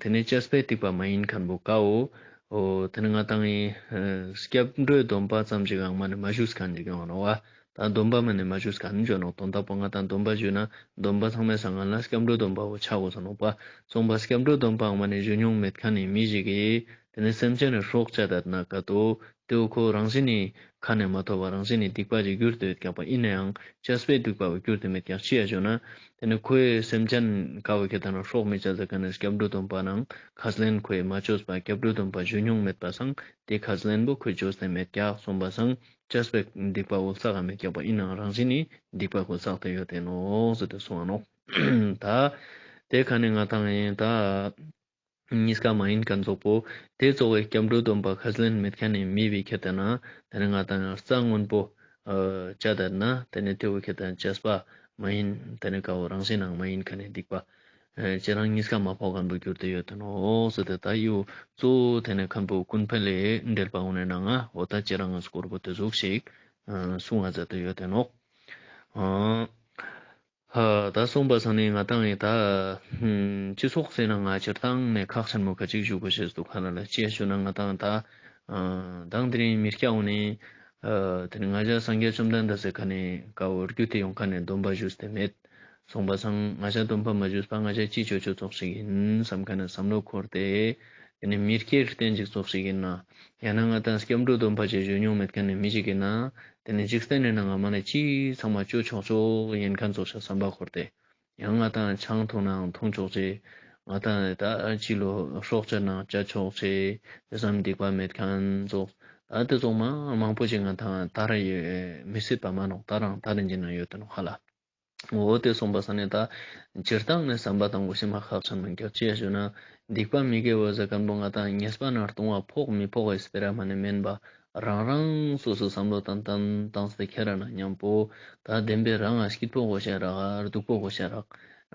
ཏེ་ནེ་གཅེས་པའི་སྡིག་པ་མ་ཨིན་ཁན་པོ་ཀ་བོ་འོ་ཏེ་ནེ་ང་ཏང་ཨེ་སྐྱབས་འགྲོའི་སྡོམ་པ་ཙམ་ཞིག་ཨང་མ་ནེ་མ་ཞུས་ཁན་ཅིག་ཡོང་ནོག་བ། ད་སྡོམ་པ་མ་ནེ་མ་ཞུས་ཁན་ཅིག་ཡོང་ནོག་དོན་དག་པོ་ང་ཏང་སྡོམ་པ་ཞུ་ན་སྡོམ་པ་ཚང་མའི་སང་སྔན་ལ་སྐྱབས་འགྲོའི་སྡོམ་པ་བོ་ཆ་གོས་ས་ནོག་པ། སོང་པ་སྐྱབས་འགྲོའི་སྡོམ་པ་ཨང་མ་ནེ་ཞུ་མྱོང་མེད་ཁན་ནི་མི་ཞིག་གི་ཏེ་ནེ་སེམས་ཅན་ནི་སྲོག་བཅད་ད་ན་ཀ་ཏོ་ཏེ་བོ་ཁོ་རང་བཞིན་ནི་ཁ་ནེ་མ་ཐོབ་པ་རང་བཞིན་ནི་སྡིག་པ་ཞིག་གྱུར་ཏེ་ཡོད་ཀྱག་པ་ཨིན་ནའང་གཅེས་པའི་སྡིག་པ་བོ་གྱུར་ཏེ་མེད་ཀྱག་ཅི་ཡ་ཞུ་ན་ཏེ་ནེ་ཁོའི་སེམས་ཅན་ཀ་བོ་ཁ་ཏེ་ན་སྲོག་མི་བཅད་ཟེར་ཁན་ནི་སྐྱབས་འགྲོའི་སྡོམ་པ་ནང་ཁས་ལེན་ཁོའི་མ་ཅོས་པ་སྐྱབས་འགྲོའི་སྡོམ་པ་ཞུ་མྱོང་མེད་པ་སང་ཏེ་ཁས་ལེན་པོ་ཁོའི་ཅོས་ཏེ་མེད་ཀྱག་སོང་པ་སང་གཅེས་པའི་སྡིག་པ་བོ་བསགས་མེད་ཀྱག་པ་ཨིན་ནའང་རང་བཞིན་ནི་སྡིག་པ་ཁོ་བསགས་ཏེ་ཡོད་དེ་ནོག་ཟེར་ཏེ་གསུང་ང་ནོག་ད་ཏེ་ཁ་ནེ་ང་ཏང་ཨེ་ད་ཉིས་ཀ་མ་ཨིན་ཁན་ཙོགས་པོ་ཏེ་ཙོགས་སི་སྐྱབས་འགྲོའི་སྡོམ་པ་ཁས་ལེན་མེད་ཁན་ནི་མི་བོའི་ཁ་ཏེ་ན་ཏེ་ནེ་ང་ཏང་རྩྭ་སྔོན་པོ་ཨ་བཅད་ད་ན་ཏེ་ནེ་ཏེ་བོ་ཁ་ཏེ་ན་གཅེས་པ་མ་ཨིན་ཏེ་ནེ་ཀ་བོ་རང་བཞིན་ནང་མ་ཨིན་ཁན་ནི་སྡིག་པ་ཨ་ཅེ་རང་ཉིས་ཀ་མ་ཕོག་ཁན་པོ་གྱུར་ཏེ་ཡོད་དེ་ནོག་ཟེར་ཏེ་ད་ཡོ་གཙོ་བོ་ཏེ་ནེ་ཁན་པོ་ཀུན་ཕན་ལས་འགྲེལ་པ་འོ་ནེ་ནང་ང་འོ་ད་ཅེ་རང་ང་སྐོར་པོ་ཏེ་ཟུག་ཞིག་ཨ་གསུང་ང་མཛད་དེ་ཡོད་དེ་ནོག་ཨ་ཧ་ད་སོང་པ་སང་ནེ་ང་ཏང་ཨེ་ད་སྤྱི་ཚོགས་ཟེར་ན་ང་སྤྱིར་བཏང་ནེ་ཁག་ཆེན་མོ་ཁ་ཅིག་ཞུ་གོས་ཤེས་འདུག་ཁ་ན་ལ་ཅི་ཞུ་ན་ང་ཏང་ད་ཨ་དང་དེ་རིང་མི་སྐྱ་འོ་ནེ་ཨ་དེ་ནེ་ང་ཞ་སངས་རྒྱས་བཅོམ་ལྡན་འདས་སི་ཁ་ནེ་ཀ་བོ་རྒྱུད་དེ་ཡོང་ཁ་ནེ་སྡོམ་པ་ཞུས་ཏེ་མེད། སོང་པ་སང་ང་ཞ་སྡོམ་པ་མ་ཞུས་པ་ང་ཞ་ཅི་ཅོ་ཅོ་ཙོགས་ཤིག་ཨིན་སམ་ཁ་ནེ་སམ་བློ་འཁོར་ཏེ་དེ་ནེ་མི་སྐྱའི་རྟེན་ཅིག་ཙོགས་ཤིག་ཨིན་ན་ཡང་ན་ང་ཏང་སྐྱབས་འགྲོ་སྡོམ་པ་ཅིག་ཞུ་མྱོང་མེད་ཁན་ནི་མི་ཞིག་ཨིན་ན། དེ་ནེ་འཇིག་རྟེན་ནི་ནང་ང་མ་ནེ་ཅི་ཚང་མ་ཅོ་ཆོག་ཆོག་ཨིན་ཁན་ཙོགས་ཤིག་སམ་པ་འཁོར་ཏེ། ཡང་ང་ཏང་ཆང་འཐུང་ནའང་འཐུང་ཆོག་ཅེས། ང་ཏང་ད་ཅི་ལོ་སྲོག་བཅད་ནའང་བཅད་ཆོག་ཅེས། དེ་ཙམ་སྡིག་པ་མེད་ཁན་ཙོགས། ད་དེ་ཙོགས་མ་མང་པོ་ཞིག་ང་ཏང་ད་རེ་མི་སྲིད་པ་མ་ནོག་ད་རང་ད་རེ་འཇིག་ན་ཡོད་དེ་ནོག་ཧ་ལ། འོ་དེ་སོང་པ་སང་ནེ་ད་སྤྱིར་བཏང་ནེ་སམ་པ་ཏང་གོས་ཤེས་མ་ཁག་ཆེན་མོ་ཨིན་ཀྱག་ཅི་ཞུ་ན། སྡིག་པ་མི་དགེ་བ་ཟེར་ཁན་པོ་ང་ཏང་ཉེས་པ་ནང་ལྟུང་བ་ཕོག་མི་ཕོག་གི་སྤེ་ར་མ་ནེ་མེན་པ། རང་རང་སོ་སོ་སམ་བློ་ཏན་ཏན་བཏང་སྟེ་ཁྱེར་ན་ཉམ་པོ། ད་བདེན་པའི་རང་ང་སྐྱིད་པོ་གོས་ཤེས་རག་སྡུག་པོ་གོས་ཤེས་རག་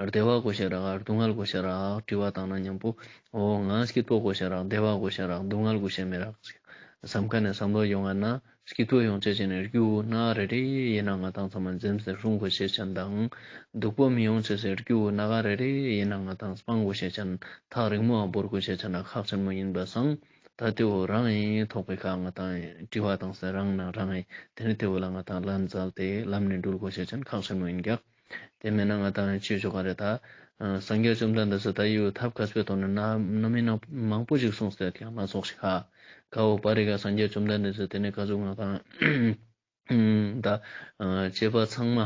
བདེ་བ་གོས་ཤེས་རག་སྡུག་བསྔལ་གོས་ཤེས་རག་དྲི་བ་བཏང་ན་ཉམ་པོ། འོ་ང་སྐྱིད་པོ་གོས་ཤེས་རག་བདེ་བ་གོས་ཤེས་རག་སྡུག་བསྔལ་གོས་ཤེས་མེད་རག་སམ་ཁ་ནེ་སམ་བློ་ཡོང་ང་ན། སྐྱིད་པོ་ཡོང་ཅེས་ཅན་རྒྱུ་ནག་རེ་རེ་ཡིན་ན་ང་ཏང་ཚང་མ་འཛེམས་ཏེ་སྲུང་དགོས་ཤེས་ཅན་དང་། སྡུག་པོ་མི་ཡོང་ཅེས་སི་རྒྱུ་ནག་རེ་རེ་ཡིན་ན་ང་ཏང་སྤང་དགོས་ཤེས་ཅན་ཐག་རིང་མོ་བོར་དགོས་ཤེས་ཅན་ཁག་ཆེན་མོ་ཡིན་པ་སང་། ད་དེ་བོ་རང་ཡིན་ཐོག་པའི་ཁ་ང་ཏང་དྲི་བ་དང་སེ་རང་ན་རང་ཡིན་དེ་ནི་དེ་བོ་ལ་ང་ཏང་ལན་འཛལ་ཏེ་ལམ་ནས་འགྲུལ་དགོས་ཤེས་ཅན་ཁག་ཆེན་མོ་ཡིན་ཀྱག་དེ་མེད་ན་ང་ཏང་ཅི་ཆོག་ག་རེད་ད། སངས་རྒྱས་བཅོམ་ལྡན་འདས་སི་ད་ཡོད་ཐབས་མཁས་པའི་ཐོག་ནས་ན་ན་མི་ན་མང་པོ་ཞིག་གསུངས་ཏེ་ཡོད་ཀྱང་སྣ་ཚོགས་ཤིག་ཧ། ཀ་བོ་པ་རི་ཀ་སངས་རྒྱས་བཅོམ་ལྡན་འདས་སི་དེ་ནས་ག་ཟུག་ང་ཏང་ད་བཅས་པ་ཚང་མ་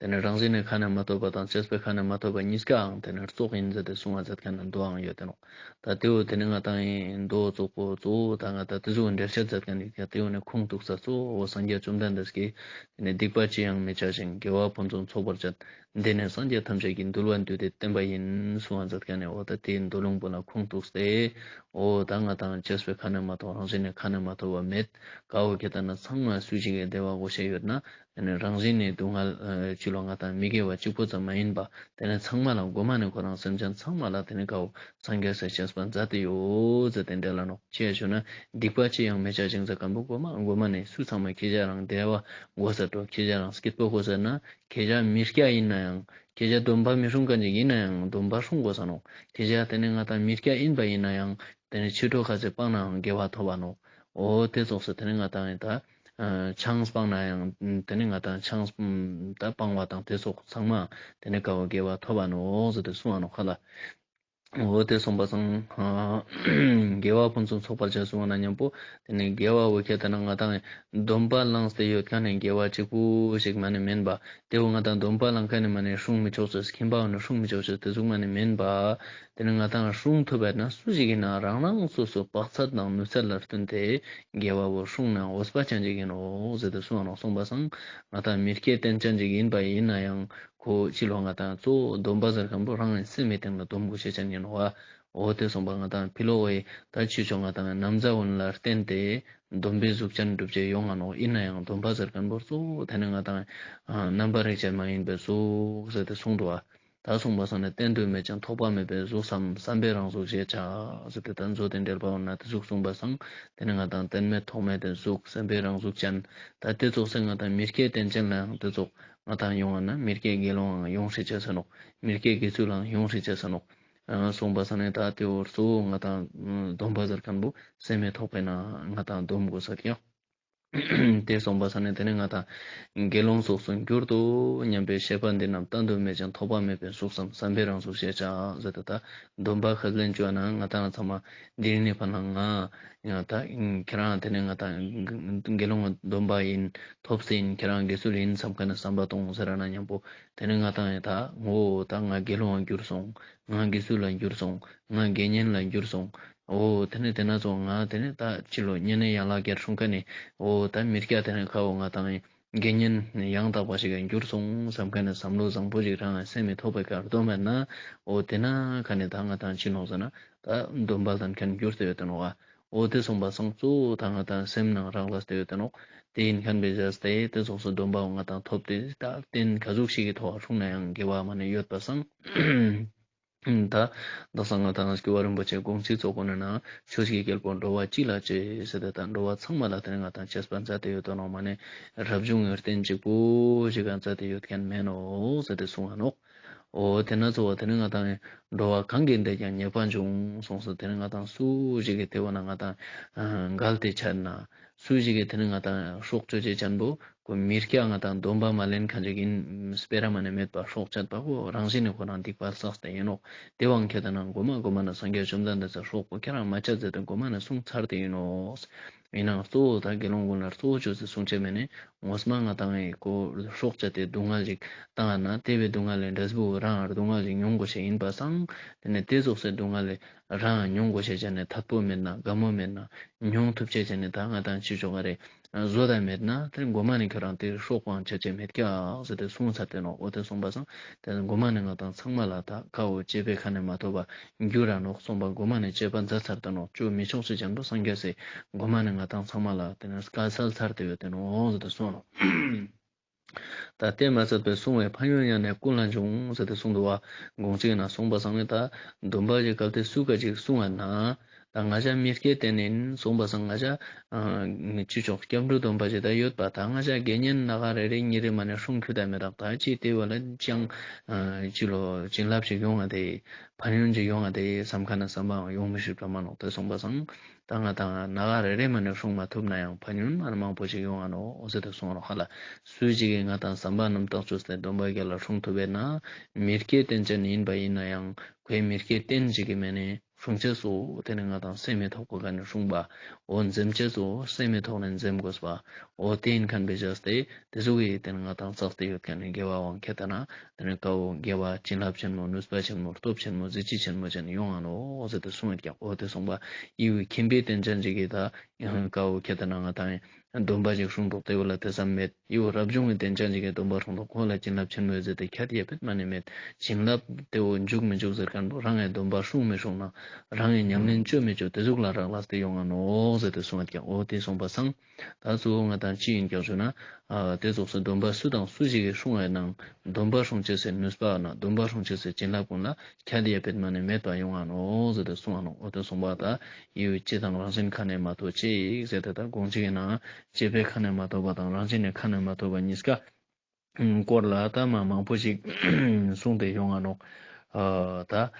དེ་ནས་རང་བཞིན་ནི་ཁ་ནས་མ་ཐོབ་པ་དང་བཅས་པའི་ཁ་ནས་མ་ཐོབ་པ་གཉིས་ཀའང་དེ་ནས་རྟོག་ཡིན་ཟེར་ཏེ་གསུང་བ་མཛད་མཁན་ནི་མདོའང་ཡོད་དེ་ནོག་ད་དེ་བོ་དེ་ནི་ང་ཏང་ཡིན་མདོ་གཙོ་བོ་གཙོ་བོ་ད་ང་ཏང་དེ་ཟུག་འགྲེལ་བཤད་མཛད་མཁན་ཡོད་ཀྱང་དེ་བོ་ནི་ཁུངས་གཏུགས་ས་གཙོ་བོ་སངས་རྒྱས་བཅོམ་ལྡན་འདས་ཀྱིས་དེ་ནི་སྡིག་པ་ཅི་ཡང་མི་བྱ་ཞིང་། དགེ་བ་ཕུན་སུམ་ཚོགས་པར་སྤྱད། འདི་ནི་སངས་རྒྱས་ཐམས་ཅད་ཀྱིས་འདུལ་བ་འདུས་ཏེ་བསྟན་པ་ཡིན་གསུང་བ་མཛད་མཁན་ནི་འོ་ད་དེའི་མདོ་ལུང་པོ་ལ་ཁུངས་གཏུགས་ཏེ། འོ་ད་ང་ཏང་བཅས་པའི་ཁ་ནས་མ་ཐོབ་རང་བཞིན་ནི་ཁ་ནས་མ་ཐོབ་པ་མེད། ཀ་བོ་ཁྱེད་ལྟ་ན་ཚང་མ་སུ་ཞིག་གི་བདེ་བ་དགོས་ཤེས་ཡོད་ན། དེ་ནི་རང་བཞིན་ནི་སྡུག་བསྔལ་ཅི་ལོ་ང་ཏང་མི་དགེ་བ་གཅིག་པོ་ཙམ་མ་ཡིན་པ། དེ་ནི་ཚང་མ་ལ་མགོ་མ་ནས་ཁོ་རང་སེམས་ཅན་ཚང་མ་ལ་དེ་ནི་ཀ་བོ་སངས་རྒྱས་སི་བཅས་པ་མཛད་དེ་ཡོད་ཟེར་ཏེ་འགྲེལ་ལ་ནོག་ཅི་ཡ་ཞུ་ན་སྡིག་པ་ཅི་ཡང་མི་བྱ་ཞིང་ཟེར་མཁན་པོ་མགོ་མ་མགོ་མ་ནས་སུ་ཚང་མ་ཁྱེད་ཅག་རང་བདེ་བ་དགོས་ས་འགྲོ་ཁྱེད་ཅག་རང་སྐྱིད་པོ་དགོས་ཟེར་ན། ཁྱེད་ཅག་མི་སྐྱ་ཡིན་ན་ཡང་། ཁྱེད་ཅག་སྡོམ་པ་མི་སྲུང་མཁན་ཅིག་ཡིན་ན་ཡང་སྡོམ་པ་སྲུང་དགོས་ས་ནོག་ཁྱེད་ཅག་དེ་ནི་ང་ཏང་མི་སྐྱ་ཡིན་པ་ཡིན་ན་ཡང་དེ་ནི་ཕྱི་དྲོ་ཁ་ཚེ་སྤང་ནའང་དགེ་བ་ཐོབ་པ་ནོག་འོ་དེ་ཙོགས་སེ་དེ་ནི་ང་ཏང་ཡིན་ད་ཆང་སྤང་ནའང་དེ་ནི་ང་ཏང་ཆང་ད་སྤང་བ་དང་དེ་ཙོགས་ཚང་མ་དེ་ནི་ཀ་བོ་དགེ་བ་ཐོབ་པ་ནོག་ཟེར་ཏེ་གསུང་བ་ནོག་ཁ་ལ། འོ་དེ་སོང་པ་སང་དགེ་བ་ཕུན་སུམ་ཚོགས་པར་བྱ་གསུང་བ་ན་མཉམ་པོ་དེ་ནི་དགེ་བ་བོ་ཁྱེད་ལྟ་ན་ང་ཏང་སྡོམ་པ་བླངས་ཏེ་ཡོད་མཁན་ནི་དགེ་བ་གཅིག་པུ་ཞིག་མ་ནི་མིན་པ། དེ་བོ་ང་ཏང་སྡོམ་པ་བླངས་མཁན་ནི་མ་ནི་སྲུང་མི་ཆོག་ཅེས་ཁྱིམ་པ་བོ་ནི་སྲུང་མི་ཆོག་ཅེས་དེ་ཟུག་མ་ནི་མིན་པ། དེ་ནི་ང་ཏང་སྲུང་ཐུབ་པ་ན་སུ་ཞིག་ཡིན་ན་རང་རང་སོ་སོ་བག་ཚད་དང་ནུས་ཚད་ལ་བསྟུན་ཏེ་དགེ་བ་བོ་སྲུང་ན་འོས་པ་ཅན་ཅིག་ཡིན་ནོག་ཟེར་ཏེ་གསུང་བ་ནོག་སོང་པ་སང་ང་ཏང་མི་སྐྱའི་རྟེན་ཅན་ཅིག་ཡིན་པ་ཡིན་ན་ཡང་། ཁོ་ཅི་ལོ་ང་ཏང་གཙོ་བོ་སྡོམ་པ་ཟེར་མཁན་པོ་རང་གི་སེམས་མི་སྟེང་ལ་སྡོམ་དགོས་ཤེས་ཅན་ཡིན་ནོག་འོ་དེ་སོང་པ་ང་ཏང་ཕི་ལོག་གི་ད་ཆོས་ཕྱོགས་ང་ཏང་ན་བཟའ་བོ་ལ་བརྟེན་ཏེ་སྡོམ་པའི་གཟུགས་ཅན་སྒྲུབ་བྱེད་ཡོང་ང་ནོག་ཡིན་ན་ཡང་སྡོམ་པ་ཟེར་མཁན་པོ་གཙོ་བོ་དེ་ནི་ང་ཏང་རྣམ་པར་རིག་བྱེད་མ་ཡིན་པའི་གཟུགས་ཟེར་ཏེ་གསུངས་འདུག་པ། ད་གསུངས་པ་སང་ནི་རྟེན་དུ་མེད་ཅིང་ཐོགས་པ་མེད་པའི་གཟུགས་སམ་བསམ་པའི་རང་གཟུགས་ཞེས་བྱ་ཟེར་ཏེ་ད་མཛོད་དེ་འགྲེལ་པ་བོ་ན་དེ་ཟུག་གསུངས་པ་སང་དེ་ནི་ང་ཏང་རྟེན་མེད་ཐོགས་མེད་དེ་གཟུགས་བསམ་པའི་རང་གཟུགས་ཅན། ད་དེ་ཙོགས་སེ་ང་ཏང་མི་སྐྱའི་རྟེན་ཅན་ལའང་དེ་ཙོགས་ང་ཏང་ཡོང་བ་ན་མི་སྐྱའི་དགེ་སློང་ཡང་ཡོང་ཤེས་ཅེས་ས་ནོག་མི་སྐྱའི་དགེ་ཚུལ་ལའང་ཡོང་ཤེས་ཅེས་ས་ནོག་སོང་པ་སང་ནི་ད་དེ་བོ་གཙོ་བོ་ང་ཏང་སྡོམ་པ་ཟེར་མཁན་པོ་སེམས་མི་ཐོགས་པས་ན་ང་ཏང་སྡོམ་དགོས་ས་ཀྱང་། དེ་སོང་པ་སང་ནི་དེ་ནི་ང་ཏང་དགེ་སློང་ཚོགས་སུ་འགྱུར་དུ་སྙམ་པའི་བཤད་པ་འདི་རྣམས་རྟེན་དུ་མེད་ཅིང་ཐོགས་པ་མེད་པའི་གཟུགས་སམ་བསམ་པའི་རང་གཟུགས་ཞེས་བྱ་ཟེར་ཏེ་ད་སྡོམ་པ་ཁས་ལེན་བཅོ་ན་ང་ཏང་ཚང་མ་འདི་རིང་ནི་ཕན་ལ་ང་ཡང་ད་ཁྱེད་རང་དེ་ནི་ང་ཏང་དགེ་སློང་སྡོམ་པ་ཡིན་ཐོབ་སྟེ་ཡིན་ཁྱེད་རང་དགེ་ཚུལ་ཡིན་བསམ་མཁན་ནི་བསམ་པ་གཏོང་ཟེར་ན་མཉམ་པོ་དེ་ནི་ང་ཏང་ཡང་ད་ངོ་ད་ང་དགེ་སློང་འགྱུར་སོང་། ང་དགེ་ཚུལ་ལ་འགྱུར་སོང་། ང་དགེ་བསྙེན་ལ་འགྱུར་སོང་། འོ་དེ་ནི་དེ་ན་ཚོ་ང་དེ་ནི་ད་ཅི་ལོ་བསྙེན་གནས་ཡན་ལག་བརྒྱད་སྲུང་མཁན་ནི་འོ་ད་མི་སྐྱ་དེ་ནི་ཁ་བོ་ང་ཏང་དགེ་བསྙེན་ཡང་དག་པ་ཞིག་ག་འགྱུར་སོང་བསམ་མཁན་ནི་བསམ་བློ་བཟང་པོ་ཞིག་རང་སེམས་མི་ཐོགས་པའི་ཁར་སྡོམ་མེད་ན་འོ་དེ་ན་ཁ་ནི་ད་ང་ཏང་ཅི་ནོག་ཟེར་ན་ད་སྡོམ་པ་ལྡན་མཁན་འགྱུར་ཏེ་ཡོད་དེ་ནོག་འོ་དེ་སོང་པ་སང་གཙོ་བོ་ད་ང་ཏང་སེམས་ནང་རང་ལ་སྟེ་ཡོད་དེ་ནོག་དེ་ཡིན་མཁན་པའི་བྱས་ཏེ་དེ་ཚོགས་སུ་སྡོམ་པའང་ང་ཏང་ཐོབ་སྟེ་ད་རྟེན་ག་ཟུག་ཞིག་གི་ཐོག་སྲུང་ན་ཡང་དགེ་བ་མ་ནི་ཡོད་པ་སང་། ད་དག་ས་ང་ཏང་སྐྱོབ་པ་རིན་པོ་ཆེ་དགོངས་གཅིག་ཚོགས་ཀུན་ན་ཆོས་ཀྱི་རྒྱལ་པོ་འགྲོ་བ་སྤྱི་ལ་གཅེས་ཟེར་ཏེ་ད་འགྲོ་བ་ཚང་མ་ལ་དེ་ནི་ང་ཏང་གཅེས་པ་མཛད་དེ་ཡོད་དོ་ནོག་མ་ནི་རབ་བྱུང་ངི་རྟེན་གཅིག་པུ་ཞིག་ག་མཛད་དེ་ཡོད་མཁན་མེན་ནོག་ཟེར་ཏེ་གསུང་ང་ནོག་འོ་དེ་ན་གཙོ་བོ་དེ་ནི་ང་ཏང་འགྲོ་བ་གང་གིས་འདས་ཀྱང་ཉེས་པ་འབྱུང་གསུངས་སོ། དེ་ནི་ང་ཏང་སུ་ཞིག་གི་དེ་བོ་ན་ང་ཏང་འགལ་ཏེ་ཆ་ན་སུ་ཞིག་གི་དེ་ནི་ང་ཏང་སྲོག་གཅོད་བྱེད་ཅན་པོ། ཁོ་མི་སྐྱ་ང་ཏང་སྡོམ་པ་མ་ལེན་མཁན་ཅིག་ཡིན་སྤེ་ར་མ་ནི་མེད་པ་སྲོག་བཅད་པ་ཁོ་རང་བཞིན་ནི་ཁོ་རང་སྡིག་པ་བསགས་ཏེ་ཡིན་ནོག་དེ་བོའང་ཁྱེད་ལྟ་ན་མགོ་མ་མགོ་མ་ན་སངས་རྒྱས་བཅོམ་ལྡན་འདས་སི་སྲོག་པོ་ཁྱེད་རང་མ་བཅད་ཟེར་ཏེ་མགོ་མ་ན་གསུངས་ཚར་ཏེ་ཡིན་ནོག་ཡིན་ནའང་གཙོ་བོ་ད་དགེ་སློང་ཀུན་ལ་གཙོ་བོ་ཅོས་ཏེ་གསུང་ཅེས་མེད་ནི་ངོ་མ་ང་ཏང་ངི་ཁོ་སྲོག་བཅད་དེ་སྡུག་བསྔལ་ཅིག་བཏང་ན་དེ་བོའི་སྡུག་བསྔལ་ལས་འབྲས་བུ་རང་སྡུག་བསྔལ་ཅིག་མྱོང་དགོས་ཤེས་ཡིན་པ་སང་དེ་ནི་དེ་ཙོགས་སི་སྡུག་བསྔལ་ལས་རང་མྱོང་དགོས་ཤེས་ཅན་ནི་ཐད་པོ་མེད་ན་དགའ་མོ་མེད་ན་མྱོང་ཐུབ་ཅེས་ཅན་ནི་ད་ང་ཏང་ཅི་ཆོག་ག་རེ། བཟོ་ད་མེད་ན་དེ་མགོ་མ་ནི་ཁྱོད་རང་དེ་སྲོག་པོའང་ཆ་ཅེས་མེད་ཀྱག་ཟེར་ཏེ་གསུངས་ཚར་ཏེ་ནོག་འོ་དེ་གསུངས་པ་སང་དེ་མགོ་མ་ནི་ང་ཏང་ཚང་མ་ལ་ད་ཁ་བོ་བཅས་པའི་ཁ་ནས་མ་ཐོབ་པ་འགྱུར་ར་ནོག་གསུངས་པ་མགོ་མ་ནི་བཅས་པ་མཛད་ཚར་ཏེ་ནོག་བཅོ་མི་ཆོག་ཅེས་ཅན་པོ་སངས་རྒྱས་སི་མགོ་མ་ནི་ང་ཏང་ཚང་མ་ལ་དེ་ནི་བཀའ་སྩལ་ཚར་ཏེ་ཡོད་དེ་ནོག་ཟེར་ཏེ་གསུངས་ནོག་ད་དེ་མ་ཚད་པའི་གསུང་བའི་ཕན་ཡོན་ཡང་ནི་ཀུན་ལ་འབྱུང་ཟེར་ཏེ་གསུངས་འདུག་པ། དགོངས་གཅིག་ན་གསུངས་པ་སང་ནི་ད་སྡོམ་པ་ཞིག་གལ་ཏེ་སུ་ག་ཅིག་གསུང་བ་ན། ད་ང་ཞ་མི་སྐྱེ་བསྟེན་ཡིན་གསུངས་པ་སང་ང་ཞ་ཨ་ཅི་ཙོགས་སྐྱབས་འགྲོ་སྡོམ་པ་ཞིག་ད་ཡོད་པ། ད་ང་ཞ་དགེ་བསྙེན་ནང་ང་རེ་རེ་གཉིས་རེ་མ་ནེ་སྲུང་ཁྱུ་ད་མེད་དག་ད་ཅི་དེ་བོ་ལ་ཅང་ཨ་ཅི་ལོ་བྱིན་རླབས་ཤིག་ཡོང་ང་དེ་ཕན་ཡོན་ཅིག་ཡོང་ང་དེ་བསམ་ཁ་ན་བསམ་པའང་ཡོང་མི་སྲིད་པ་མ་ནོག་དེ་གསུངས་པ་སང་ད་ང་ད་ནང་ང་རེ་རེ་མ་ནེ་སྲུང་མ་ཐུབ་ན་ཡང་ཕན་ཡོན་མ་ནེ་མང་པོ་ཞིག་ཡོང་ང་ནོག་འོ་ཟེར་ཏེ་གསུངས་རོག་ཧ་ལ། སུ་ཞིག་གི་ང་དང་བསམ་པ་རྣམ་དག་ཅོས་ཏེ་སྡོམ་པ་རྒྱལ་ལ་སྲུང་ཐུབ་པས་ན། མི་སྐྱེ་བསྟེན་ཅན་ཡིན་པ་ཡིན་ན་ཡང་ཁོའི་མི་སྐྱེ་བསྟེན་ཞིག་གི་མེ་ནེ་སྲུང་ཅེས་སོ་དེ་ནི་ང་དང་སེམས་མི་ཐོག་པ་ཀ་ནེ་སྲུང་པ། འོ་འཛེམ་ཅེས་སོ་སེམས་མི་ཐོག་ནེ་འཛེམ་དགོས་པ། འོ་དེ་ཡིན་ཁན་བེ་ཅོས་ཏེ་དེ་ཟུག་གི་དེ་ནི་ང་དང་བསགས་ཏེ་ཡོད་ཁན་ནི་དགེ་བ་བོ་ཁྱད་ད་ན་དེ་ནི་ཀ་བོ་དགེ་བ་བྱིན་རླབས་ཆེན་མོ་ནུས་པ་ཆེན་མོ་སྟོབས་ཆེན་མོ་གཟི་བརྗིད་ཆེན་མོ་ཅན་ཡོང་ང་ནོག་འོ་ཟེར་ཏེ་གསུངས་ཡོད་ཀྱག་འོ་དེ་གསུངས་པ་ཡི་བོ་ཁྱིམ་པའི་བསྟེན་ཅན་ཞིག་གི་ད་ཀ་བོ་ཁྱད་ད་ན་ང་དང་སྡོམ་པ་ཞིག་སྲུང་དོག་དེ་བོ་ལ་དེ་ཙམ་མེད། ཡི་བོ་རབ་བྱུང་གི་བསྟེན་ཅན་ཞིག་གི་སྡོམ་པ་སྲུང་དོག་ཁོ་ལ་བྱིན་རླབས་ཆེན་མོ་ཟེར་ཏེ་ཁྱད་ཡ་ཕེད་མ་ནེ་མེད། བྱིན་རླབས་དེ་བོ་འཇུག་མི་འཇུག་ཟེར་ཁན་བོ་རང་ངི་སྡོམ་པ་སྲུང་མི་སྲུང་ན་རང་ངི་ཉམས་ལེན་ཅོ་མི་ཅོ་དེ་ཟུག་ལ་རག་ལས་ཏེ་ཡོང་ང་ནོག་ཟེར་ཏེ་གསུངས་ཡོད་ཀྱག་འོ་དེ་གསུངས་པ་སང་ད་གཙོ་བོ་ང་དང་ཅི་ཡིན་ཀྱག་ཞུ་ན་ཨ་དེ་ཙོགས་སུ་སྡོམ་པ་སུ་དང་སུ་ཞིག་གི་སྲུང་ཡ་ནང་སྡོམ་པ་སྲུང་ཅེས་སི་ནུས་པ་ན་སྡོམ་པ་སྲུང་ཅེས་སི་བྱིན་རླབས་ཀུན་ལ་ཁྱད་དེ་ཡ་ཕེད་མ་ནེ་མེད་པ་ཡོང་ང་ནོག་ཟེར་ཏེ་གསུངས་ང་ནོག་འོ་དེ་གསུངས་པ་ད་ཡི་བོ་སྤྱི་དང་རང་བཞིན་ཁ་ནེ་མ་ཐོ་ཅེས་ཟེར་ཏེ་ད་དགོངས་གཅིག་གི་ནང་སྤྱི་པའི་ཁ་ནེ་མ་ཐོ་བ་དང་རང་བཞིན་ནི་ཁ་ནེ་མ་ཐོ་བ་གཉིས་ཀ་སྐོར་ལ་ད་མ་མང་པོ་ཞིག་གསུངས་ཏེ་ཡོང་ང་ནོག་ཨ་ད་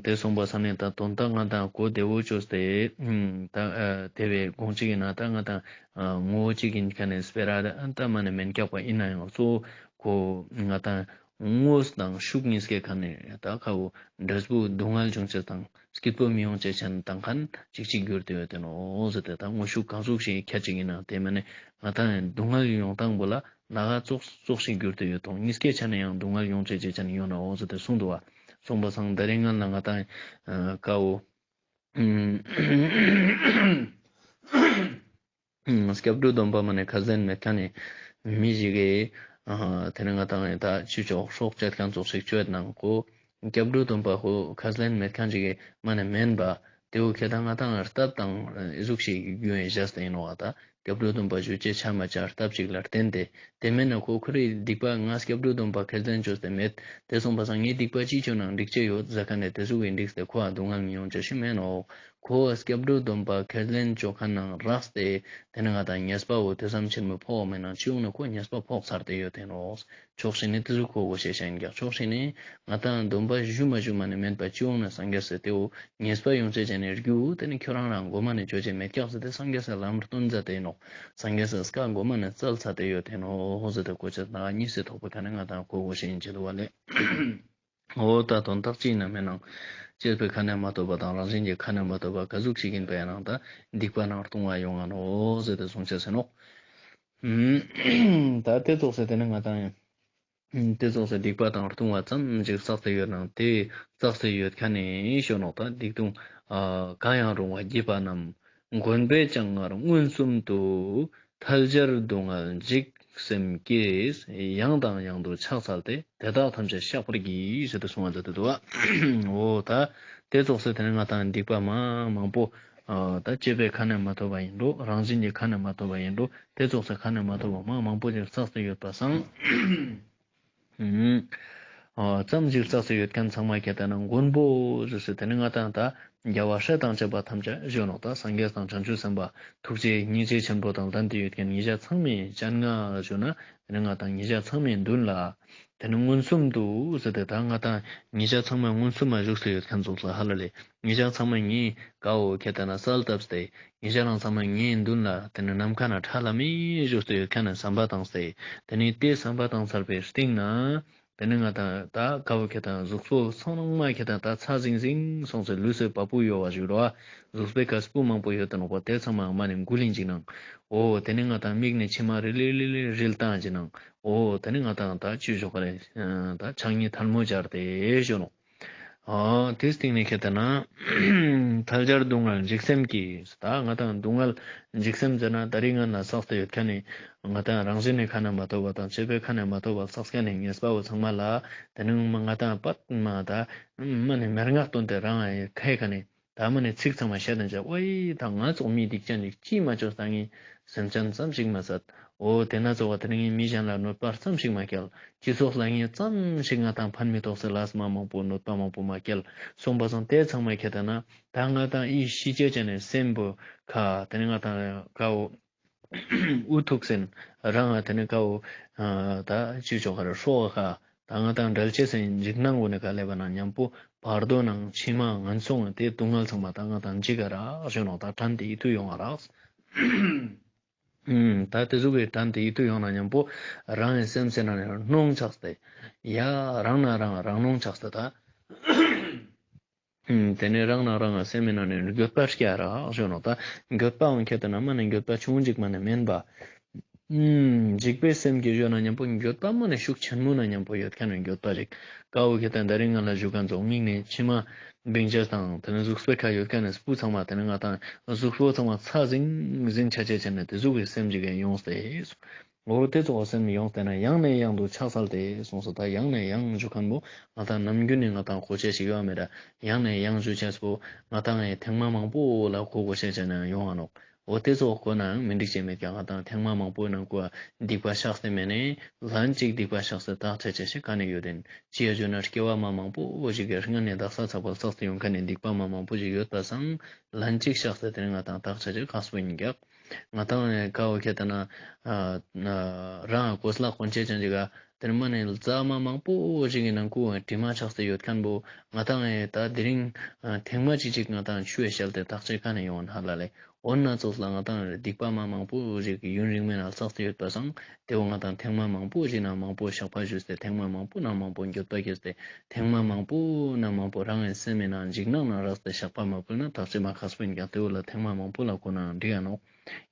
དེ་གསུངས་པ་ས་ནེ་ད་དོན་དག་ང་དང་གོ་བདེ་བོ་ཅོས་ཏེ་ད་ཨ་དེ་བོའི་དགོངས་གཅིག་གི་ནང་ད་ང་དང་ཨ་ངོ་བོ་གཅིག་གི་ཁ་ནེ་སྤེ་ར་ད་མ་ནེ་མེན་ཀྱག་པ་ཡིན་ན་ཡང་གཙོ་བོ་ཁོ་ང་དང་དངོས་དང་ཤུགས་གཉིས་ཀའི་ཁ་ནེ་ད་ཁ་བོ་འབྲས་བུ་སྡུག་བསྔལ་འབྱུང་ཅེས་དང་སྐྱིད་པོ་མི་ཡོང་ཅེས་ཅན་དང་ཁན་ཅིག་ཅིག་གྱུར་ཏེ་ཡོད་དེ་ནོག་འོ་ཟེར་ཏེ་ད་དངོས་ཤུགས་གང་ཟུག་ཞིག་ཁྱད་ཅིག་ཡིན་ན་དེ་མ་ནེ་ང་དང་སྡུག་བསྔལ་ཡོང་སྟངས་པོ་ལ་ལ་ག་ཙོགས་ཙོགས་ཤིག་གྱུར་ཏེ་ཡོད་དང་གཉིས་ཀའི་ཆ་ནེ་ཡང་སྡུག་བསྔལ་ཡོང་ཅེས་ཅན་ཡོད་ན་འོ་ཟེར་ཏེ་གསུངས་འདུག་བ། གསུངས་པ་སང་ད་རེས་ང་ལ་ང་དང་ཀ་བོ་སྐྱབས་འགྲོ་སྡོམ་པ་མ་ནེ་ཁས་ལེན་མེད་ཁན་ནི་མི་ཞིག་གི་ཨ་དེ་ནི་ང་དང་ད་ཅི་ཙོགས་སྲོག་བཅད་ཁན་ཙོགས་ཤིག་ཅོ་ཡོད་ནང་ཁོ་སྐྱབས་འགྲོ་སྡོམ་པ་ཁོ་ཁས་ལེན་མེད་ཁན་ཞིག་གི་མ་ནེ་མེན་པ་དེ་བོ་ཁྱད་ད་ང་དང་ལྟབ་དང་ཨི་ཟུག་ཞིག་རྒྱུ་ཡིན་བཞག་སྟེ་ཡིན་ནོག་བ། ད་སྐྱབས་འགྲོ་སྡོམ་པ་ཞུ་ཅེས་ཆ་མ་ཆ་ལྟབ་ཅིག་ལ་བརྟེན་ཏེ་དེ་མེན་ན་ཁོ་ཁོ་རེ་སྡིག་པ་ང་སྐྱབས་འགྲོ་སྡོམ་པ་ཁས་ལེན་ཅོས་ཏེ་མེད། དེ་གསུངས་པ་སང་ངའི་སྡིག་པ་ཅི་ཅོ་ནང་འགྲིག་ཅེས་ཡོད་ཟེར་ཁན་ནི་དེ་ཟུག་གི་འགྲིག་སྟེ་ཁོ་ཨ་སྡུག་བསྔལ་མི་ཡོང་ཅེས་ཤིག་མེན་ནོག་ཁོ་སྐྱབས་འགྲོ་སྡོམ་པ་ཁས་ལེན་ཅོ་ཁན་ནང་རགས་ཏེ་དེ་ནི་ང་དང་ཉེས་པ་བོ་དེ་ཙམ་ཆེན་མོ་ཕོག་མེད་ནང་ཅི་ཡོང་ན་ཁོ་ཉེས་པ་ཕོག་ཚར་ཏེ་ཡོད་དེ་ནོག་ཕྱོགས་ཞིག་ནེ་དེ་ཟུག་གོ་གོ་ཤེས་ཤེས་ཀྱག་ཕྱོགས་ཞིག་ནེ་ང་དང་སྡོམ་པ་ཞུ་མ་ཞུ་མ་ནེ་མེན་པ་ཅི་ཡོང་ན་སངས་རྒྱས་སི་དེ་བོ་ཉེས་པ་ཡོང་ཅེས་ཅན་ནི་རྒྱུ་དེ་ནི་ཁྱོ་རང་རང་གོ་མ་ནེ་ཅོ་ཅེས་མེད་ཀྱག་ཟེར་ཏེ་སངས་རྒྱས་སི་ལམ་སྟོན་མཛད་དེ་ཡིན་ནོག་སངས་རྒྱས་སི་བཀའ་གོ་མ་ནེ་སྩལ་ཚར་ཏེ་ཡོད་དེ་ནོག་ཟེར་ཏེ་གོ་ཅེས་ན་གཉིས་སི་ཐོག་པའི་ཁ་ནེ་ང་དང་གོ་གོ་ཤེས་ཡིན་ཅེས་འདུག་བ་ལེ། འོ་ད་དོན་དག་ཅི་ཡིན་ན་མེན་ནང་སྤྱི་པའི་ཁ་ནེ་མ་ཐོ་བ་དང་རང་བཞིན་གྱི་ཁ་ནེ་མ་ཐོ་བ་ག་ཟུག་ཅིག་ཡིན་པ་ཡིན་ནང་ད་སྡིག་པ་ནང་ལྟུང་བ་ཡོང་ང་ནོག་ཟེར་ཏེ་གསུངས་ཅེས་ཟེར་ནོག་ད་དེ་ཙོགས་སེ་དེ་ནི་ང་དང་ཡང་དེ་ཙོགས་སེ་སྡིག་པ་དང་ལྟུང་བ་ཙམ་ཅིག་བསགས་ཏེ་ཡོད་ནང་དེ་བསགས་ཏེ་ཡོད་ཁན་ནི་ཞུ་ནོག་ད་སྡིག་ལྟུང་ཨ་གང་ཡང་རུང་བ་བགྱིས་པ་རྣམས་མགོན་པོས་ཀྱང་སྔར་མངོན་སུམ་དུ། ཐལ་སྦྱར་སྡུག་བསྔལ་འཇིགས་སེམས་ཀྱིས། ཡང་དང་ཡང་དུ་ཕྱག་འཚལ་ཏེ། དེ་དག་ཐམས་ཅད་བཤགས་པར་བགྱི། ཟེར་ཏེ་གསུངས་པ་མཛད་དེ་འདུག་བ། འོ་ད་དེ་ཙོགས་སེ་དེ་ནི་ང་དང་སྡིག་པ་མ་མང་པོ་ཨ་ད་སྤྱི་པའི་ཁ་ནེ་མ་ཐོ་བ་ཡིན་འགྲོ། རང་བཞིན་གྱི་ཁ་ནེ་མ་ཐོ་བ་ཡིན་འགྲོ། དེ་ཙོགས་སེ་ཁ་ནེ་མ་ཐོ་བ་མ་མང་པོ་ཞིག་བསགས་ཏེ་ཡོད་པ་སང་ཨ་ཙམ་ཞིག་བསགས་ཏེ་ཡོད་ཁན་ཚང་མ་ཁྱད་ད་ན་མགོན་པོ་ཟེར་སེ་དེ་ནི་ང་དང་ད་རྒྱལ་བ་སྲས་དང་བཅས་པ་ཐམས་ཅད་ཞུ་ནོག་ད་སངས་རྒྱས་དང་བྱང་ཆུབ་སེམས་དཔའ་ཐུགས་རྗེ་སྙིང་རྗེ་ཆེན་པོ་དང་ལྡན་ཏེ་ཡོད་ཁན་ཉེ་ཞ་ཚང་མའི་སྤྱན་སྔ་ཞུ་ན་དེ་ནི་ང་དང་ཉེ་ཞ་ཚང་མའི་མདུན་ལ་དེ་ནི་མངོན་སུམ་དུ་ཟེར་ཏེ་ད་ང་དང་ཉེ་ཞ་ཚང་མ་མངོན་སུམ་མ་བཞུགས་སེ་ཡོད་ཁན་ཙོགས་ལ་ཧ་ལ་ལེ། ཉེ་ཞ་ཚང་མ་ངའི་ཀ་བོ་ཁྱད་ད་ན་གསལ་བཏབ་སྟེ། ཉེ་ཞ་རང་ཚང་མ་ངའི་མདུན་ལ་དེ་ནི་ནམ་མཁའ་ན་ཁྲ་ལམ་མེ་བཞུགས་ཏེ་ཡོད་ཁན་ནི་བསམ་པ་བཏང་སྟེ། དེ་ནི་དེ་བསམ་པ་བཏང་ཚར་བའི་སྟིང་ན། དེ་ནི་ང་དང་ད་ཀ་བོ་ཁྱད་ད་ན་གཟུགས་པོ་ཚང་མ་ཁྱད་ད་ན་ད་ཚ་ཟིང་ཟིང་སོང་སྟེ་ལུས་སི་བ་སྤུ་གཡོ་བ་ཞིག་རོ། གཟུགས་པོའི་ཀ་སྤུ་མང་པོ་ཡོད་དེ་ནོག་པ། དེ་ཚང་མ་མ་ནེ་འགུལ་ཡིན་ཅིག་ནང་། འོ་དེ་ནི་ང་དང་མིག་ནེ་མཆི་མ་རིལ་རིལ་རིལ་རིལ་བཏང་ཅིག་ནང་། འོ་དེ་ནི་ང་དང་ད་ཅི་ཞོག་ག་རེ་ད་ཕྱག་གཉིས་ཐལ་མོ་སྦྱར་ཏེ་ཞུ་ནོག་ཨ་དེ་སྟིང་ནེ་ཁྱད་ད་ན་ཐལ་སྦྱར་སྡུག་བསྔལ་འཇིགས་སེམས་ཀྱིས། ད་ང་དང་སྡུག་བསྔལ་འཇིགས་སེམས་ཟེར་ན་ད་རིང་ང་ན་བསགས་ཏེ་ཡོད་ཁན་ནི་ང་དང་རང་བཞིན་ནི་ཁ་ནེ་མ་ཐོ་བ་དང་སྤྱི་པའི་ཁ་ནེ་མ་ཐོ་བ་བསགས་ཁན་ནི་ཉེས་པ་བོ་ཚང་མ་ལ་དེ་ནི་ང་དང་པད་མ་ད་མ་ནེ་མར་ངག་བཏོན་ཏེ་རང་ཁའི་ཁ་ནེ་ད་མ་ནེ་ཚིག་ཚང་མ་བཤད་དེ་འཇག་ཨོའི་ད་ང་ཙོགས་མི་སྡིག་ཅན་ཅིག་ཅིས་མ་ཅོས་ད་ངས་ སེམས་ཅན་ཙམ་ཞིག་མ་ཟད། འོ་དེ་ན་ཚོགས་པ་དེ་ནི་ངས་མི་གཞན་ལ་གནོད་པ་ཙམ་ཞིག་མ་བསྐྱལ། སྤྱི་ཚོགས་ལ་ངས་ཙམ་ཞིག་ང་དང་ཕན་མི་ཐོགས་སེ་ལས་མ་མང་པོ་གནོད་པ་མང་པོ་མ་བསྐྱལ། སོང་པ་སང་དེ་ཚང་མ་ཁྱེད་ད་ན་ད་ང་དང་ཨི་ཤི་ཅེས་ཅན་ནི་སེམས་པོ་ཁ་དེ་ནི་ང་དང་ཀའོ་འུ་ཐུག་སེན་རང་ང་དེ་ནི་ཀའོ་ད་ཅི་ཆོག་ག་ར་ཧྲོ་ག་ད་ང་དང་འབྲལ་ཅེས་སེན་འཇིགས་སྣང་གོ་ནི་ག་ལེ་བ་ན་མཉམ་པོ་བར་དོ་ནང་ཕྱི་མ་ངན་སོང་དེ་སྡུག་བསྔལ་ཚང་མ་ད་ང་དང་འཇིགས་ག་རག་ཞུ་ནོག་ད་དྲན་དེ་ཡིད་དུ་ཡོང་ང་རག་ཨུམ། ད་དེ་ཟུག་གི་དྲན་དེ་ཡིད་དུ་ཡོང་ན་མཉམ་པོ་རང་གི་སེམས་སེ་ན་ནི་གནོང་ཆགས་ཏེ། ཡ་རང་ན་རང་རང་གནོང་ཆགས་ཏེ་ད། ཨུམ། དེ་ནས་རང་ན་རང་སེམས་སེ་ན་ནི་འགྱོད་པ་སྐྱེ་རག་ཞུ་ནོག་ད་འགྱོད་པའང་ཁྱེད་དེ་ན་མ་ནི་འགྱོད་པ་ཆུང་ཅིག་མ་ནི་མེན་པ། ཨུམ། འཇིགས་པའི་སེམས་ཀྱི་ཞུ་ན་མཉམ་པོ་འགྱོད་པ་མ་ནི་ཤུགས་ཆེན་མོ་ན་མཉམ་པོ་ཡོད་མཁན་ནི་འགྱོད་པ་ཞིག་ཀ་བོ་ཁྱེད་དེ་ན་ད་རིང་ང་ལ་ཞུ་མཁན་ཚོ་མིག་ནས་མཆི་མ། བིང་ཆ་དང་དེ་ནས་གཟུགས་པོའི་ཁ་ཡོད་མཁན་ནི་སྤུ་ཚང་མ་དེ་ནས་ང་དང་གཟུགས་པོ་ཚང་མ་ཚ་ཟིང་ཟིང་ཆ་ཆེ་ཆེ་ནས་དེ་ཟུག་གི་སེམས་ཅིག་ཡོངས་ཏེ། འོ་དེ་ཚོགས་སེམས་ཡོངས་ཏེ་ན་ཡང་ནས་ཡང་དུ་ཕྱག་འཚལ་ཏེ་གསུངས་སོ། ད་ཡང་ནས་ཡང་ཞུ་མཁན་པོ་ང་དང་ནམ་རྒྱུན་ནས་ང་དང་གོ་ཆ་ཞིག་ཡོད་མེད་ད་ཡང་ནས་ཡང་ཞུ་ཆ་སོ་ང་དང་ངས་ཐེངས་མ་མང་པོ་ལ་གོ་གོ་ཆ་ཆ་ན་ཡོང་ང་ནོག་འོ་དེ་ཚོགས་གོ་ནའང་མི་འགྲིག་ཅེས་མེད་ཀྱང་ང་དང་ཐེངས་མ་མང་པོ་ནང་གོ་སྡིག་པ་བཤགས་ཏེ་མེད་ནས་ལན་གཅིག་སྡིག་པ་བཤགས་ཏེ་དག་ཆ་ཆ་ཞིག་ག་ནས་ཡོད་དེན། ཅི་ཡ་ཞུ་ན་སྐྱེ་བ་མ་མང་པོ་ཞིག་གི་སྔ་ནས་དག་ས་ཚགས་པ་བསགས་ཏེ་ཡོང་མཁན་ནི་སྡིག་པ་མ་མང་པོ་ཞིག་ཡོད་པ་སང་ལན་གཅིག་བཤགས་ཏེ་དེ་ནས་ང་དང་དག་ཆ་ཆ་ཁག་པོ་ཡིན་ཀྱག་ང་དང་ཀ་བོ་ཁྱེད་དེ་ན་རང་གོས་ལ་གོན་ཆས་ཅན་ཅིག་ག་དེ་ནས་མ་ནས་རྫ་མ་མང་པོ་ཞིག་གི་ནང་ཁུ་དྲི་མ་ཆགས་ཏེ་ཡོད་མཁན་པོ་ང་དང་ད་དེ་རིང་ཐེངས་མ་གཅིག་ཅིག་ང་དང་ཆུ་བེ་བཤལ་ཏེ་དག་ཆ་ག་ནས་ཡོང་ཧ་ལ་ལེ། འོ་ན་ཚོགས་ལ་ང་དང་སྡིག་པ་མ་མང་པོ་ཞིག་ཡུན་རིང་མེ་ན་བསགས་ཏེ་ཡོད་པ་སང་དེ་བོ་ང་དང་ཐེངས་མ་མང་པོ་ཞིག་ན་མང་པོ་བཤགས་པ་ཞུས་ཏེ་ཐེངས་མ་མང་པོ་ན་མང་པོ་འགྱོད་པ་སྐྱེས་ཏེ་ཐེངས་མ་མང་པོ་ན་མང་པོ་རང་གི་སེམས་མེ་ན་འཇིགས་སྣང་ན་རགས་ཏེ་བཤགས་པ་མ་ཕུལ་ན་དག་ཆ་མ་ཁག་པོ་ཡིན་ཀྱང་དེ་བོ་ལ་ཐེངས་མ་མང་པོ་ལ་གོ་ནའང་འགྲིག་ཡ་ནོག་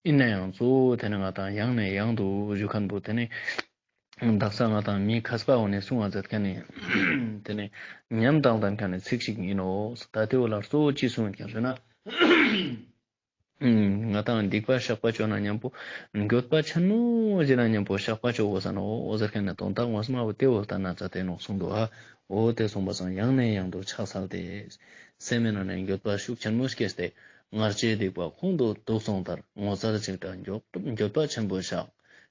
ཡིན་ན་ཡང་གཙོ་བོ་དེ་ནི་ང་དང་ཡང་ནས་ཡང་དུ་ཞུ་མཁན་པོ་དེ་ནི་དག་ས་ང་དང་མི་མཁས་པ་འོ་ནས་གསུང་བ་མཛད་མཁན་ནི་དེ་ནི་ཉམས་དང་ལྡན་མཁན་ནི་ཚིག་ཞིག་ཡིན་ནོག་ད་དེ་བོ་ལ་གཙོ་བོ་ཅི་གསུང་ཡོད་ཀྱང་ཞུ་ན། ང་དང་སྡིག་པ་བཤགས་པ་ཆོ་ན་མཉམ་པོ་འགྱོད་པ་ཆེན་མོ་ཞིག་ན་མཉམ་པོ་བཤགས་པ་ཆོ་དགོས་ས་ནོག་འོ་ཟེར་མཁན་ནི་དོན་དག་ངོ་མ་བོ་དེ་བོ་ལྟ་ན་ཙ་དེ་ནོག་གསུངས་འདུག་ཨ། འོ་དེ་གསུངས་པ་སང་ཡང་ནས་ཡང་དུ་ཕྱག་འཚལ་ཏེ། སེམས་མེ་ན་ནས་འགྱོད་པ་ཤུགས་ཆེན་མོ་སྐྱེས་ཏེ། སྔར་བྱས་སྡིག་པ་ཁོང་དུ་དུག་སོང་ལྟར། ངོ་མཚར་ཅིག་དང་འགྱོད་འགྱོད་པ་ཆེན་པོ་བཤགས།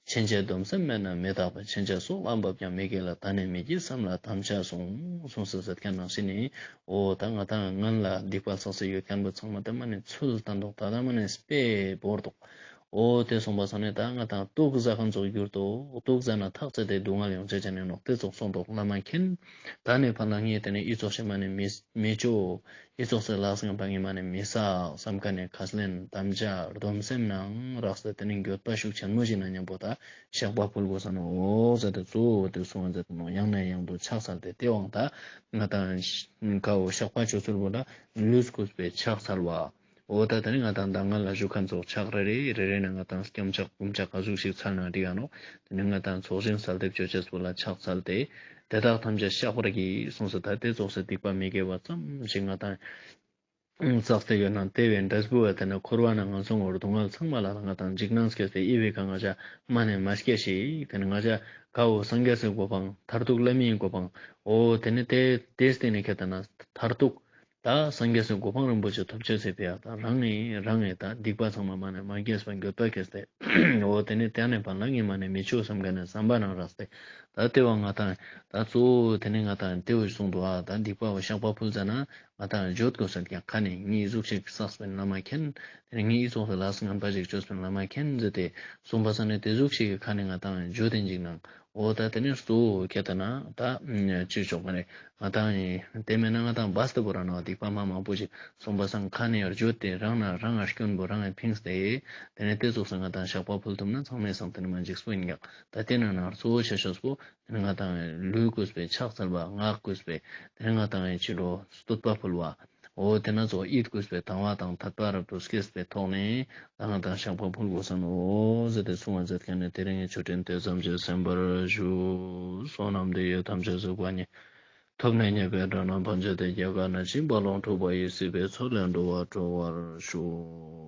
ཕྱིན་ཆད་སྡོམ་སེམས་མེད་ན་མི་རྟག་པ། ཕྱིན་ཆད་སྲོག་ལ་བབ་ཀྱང་མི་དགེ་ལ། ད་ནི་མི་བགྱིད་བསམ་ལ་དམ་བཅའ་བཟུང་། གསུངས་སོ་ཟེར་མཁན་ནང་བཞིན་ནི། འོ་ད་ང་དང་སྔན་ལ་སྡིག་པ་བསགས་སེ་ཡོད་མཁན་པོ་ཚང་མ་དེ་མ་ནི་ཚུལ་བསྟན་འདུག་ད་ད་མ་ནི་དཔེ་བོར་འདུག་འོ་དེ་གསུངས་པ་སང་ནི་ད་ང་དང་དུག་ཟ་མཁན་ཚོགས་གྱུར་ཏོ། དུག་ཟ་ན་ཐག་ཆད་དེ་སྡུག་བསྔལ་ཡོང་ཆ་ཆ་ནི་ནོག་དེ་ཚོགས་གསུངས་འདུག་བླ་མ་མཁྱེན། ད་ནི་ཕར་ལ་ངས་དེ་ནི་ཨི་ཚོགས་ཤིག་མ་ནི་མི་མི་ཆོ། ཨི་ཚོགས་སེ་ལགས་ངན་པ་ངས་མ་ནི་མི་བསགས་བསམ་མཁན་ནི་ཁས་ལེན་དམ་བཅའ་སྡོམ་སེམས་ནང་རགས་སེ་དེ་ནི་འགྱོད་པ་ཤུགས་ཆེན་མོ་ཞིག་ན་མཉམ་པོ་ད་བཤགས་པ་ཕུལ་དགོས་ས་ནོག་འོ་ཟེར་ཏེ་གཙོ་བོ་དེ་གསུང་བ་མཛད་དེ་ནོག་ཡང་ནས་ཡང་དུ་ཕྱག་འཚལ་ཏེ་དེ་དབང་ད་ང་དང་ཁ་བོ་བཤགས་པ་ཆོ་ཚུལ་བོ་ད་ལུས་གུས་པས་ཕྱག་འཚལ་བ། འོ་ད་དེ་ནི་ང་དང་ད་སྔ་ལ་ཞུ་མཁན་ཚོགས་ཕྱག་རེ་རེ་རེ་རེ་ནས་ང་དང་སྐྱབས་ཕྱག་བུམ་ཕྱག་ག་ཟུག་ཞིག་འཚལ་ན་འགྲིག་ག་ནོག་དེ་ནི་ང་དང་ཚོགས་ཞིང་གསལ་འདེབས་ཆོ་ཆེས་པོ་ལ་ཕྱག་འཚལ་ཏེ། དེ་དག་ཐམས་ཅད་བཤགས་པར་བགྱི་གསུངས་སོ། ད་དེ་ཚོགས་སེ་སྡིག་པ་མི་དགེ་བ་ཙམ་ཞིག་ང་དང་བསགས་ཏེ་ཡོད་ན་དེ་བས་འབྲས་བུ་བ་དེ་ནི་འཁོར་བ་ན་ངན་སོང་བར་སྡུག་བསྔལ་ཚང་མ་ལ་ང་དང་འཇིགས་སྣང་སྐྱེས་ཏེ་ཨི་བའི་ཁ་ང་ཅག་མ་ནས་མ་སྐྱེ་ཞིག་དེ་ནི་ང་ཅག་ཁ་བོ་སངས་རྒྱས་སི་གོ་འཕང་མཐར་ཐུག་བླ་མེད་གོ་འཕང་འོ་དེ་ནི་དེ་དེ་སྟེང་ནས་ཁྱེད་ད་ན་མཐར་ཐུག་ད་སངས་རྒྱས་སི་གོ་འཕང་རིན་པོ་ཆེ་ཐོབ་ཅེས་སི་ཕི་ཡ་ད་རང་ངི་རང་ངི་ད་སྡིག་པ་ཚང་མ་མ་ནས་མ་སྐྱེས་པ་འགྱོད་པ་སྐྱེས་ཏེ་འོ་དེ་ནི་དེ་ནས་ཕར་ལ་ངས་མ་ནས་མི་ཆོ་བསམ་མཁན་ནི་བསམ་པ་ནང་རགས་ཏེ་ད་དེ་བ་ང་དང་ད་གཙོ་བོ་དེ་ནི་ང་དང་དེ་བོ་གསུངས་འདུག་ཨ། ད་སྡིག་པ་བོ་བཤགས་པ་ཕུལ་ཙ་ན་ང་དང་འགྱོད་དགོས་ཟེར་ཀྱང་ཁ་ནས་ངའི་གཟུགས་ཤིག་བསགས་པའི་བླ་མ་མཁྱེན། དེ་ནི་ངའི་ཨི་ཚོགས་སི་ལས་ངན་པ་ཞིག་བཅོས་པའི་བླ་མ་མཁྱེན་ཟེར་ཏེ་གསུངས་པ་སང་ནི་དེ་གཟུགས་ཤིག་གི་ཁ་ནས་ང་དང་འགྱོད་དེ་འཇིགས་སྣང་འོ་ད་དེ་ནི་གཙོ་བོ་ཁྱེད་ད་ན་ད་ཅི་ཆོག་ག་རེ་ང་དང་ཡིན། དེ་མེད་ན་ང་དང་བས་ཏེ་བོ་ར་ནོག་སྡིག་པ་མ་མང་པོ་ཞིག་གསུངས་པ་སང་ཁ་ནས་ཡར་བརྗོད་དེ་རང་ན་རང་ང་སྐྱོན་པོ་རང་ངས་ཕིངས་ཏེ་དེ་ནས་དེ་ཙོགས་སུ་ང་དང་བཤགས་པ་ཕུལ་ཐུབ་ན་ཚང་མའི་སང་དེ་ནི་མ་འཇིགས་པོ་ཡིན་ཀྱང་ད་དེ་ན་ན་གཙོ་བོ་ཆེ་ཤོས་པོ་དེ་ནི་ང་དང་ལུས་གུས་པའི་ཕྱག་འཚལ་བ་ངག་གུས་པའི་དེ་ནི་ང་དང་ཡི་ཕྱི་ལོ་བསྟོད་པ་ཕུལ་བ། འོ་དེ་ན་ཚོ་ཡིད་གུས་པའི་དང་བ་དང་དད་པ་རབ་ཏུ་སྐྱེས་པའི་ཐོག་ནས་ད་ང་དང་བཤགས་པ་ཕུལ་དགོས་ས་ནོག་ཟེར་ཏེ་གསུང་བ་མཛད་མཁན་ནི་དེ་རིང་གི་ཆོས་འབྲེལ་དེ་ཙམ་གྱིས་གསན་པར་ཞུ། བསོད་ནམས་འདི་ཡིས་ཐམས་ཅད་གཟིགས་པ་ཉིད། ཐོབ་ནས་ཉེས་པའི་དགྲ་རྣམས་ཕམ་བྱས་ཏེ། སྐྱེ་རྒ་ན་འཆིའི་རྦ་ཀློང་འཁྲུགས་པ་ཡི། སྲིད་པའི་མཚོ་ལས་འགྲོ་བ་སྒྲོལ་བར་ཤོག།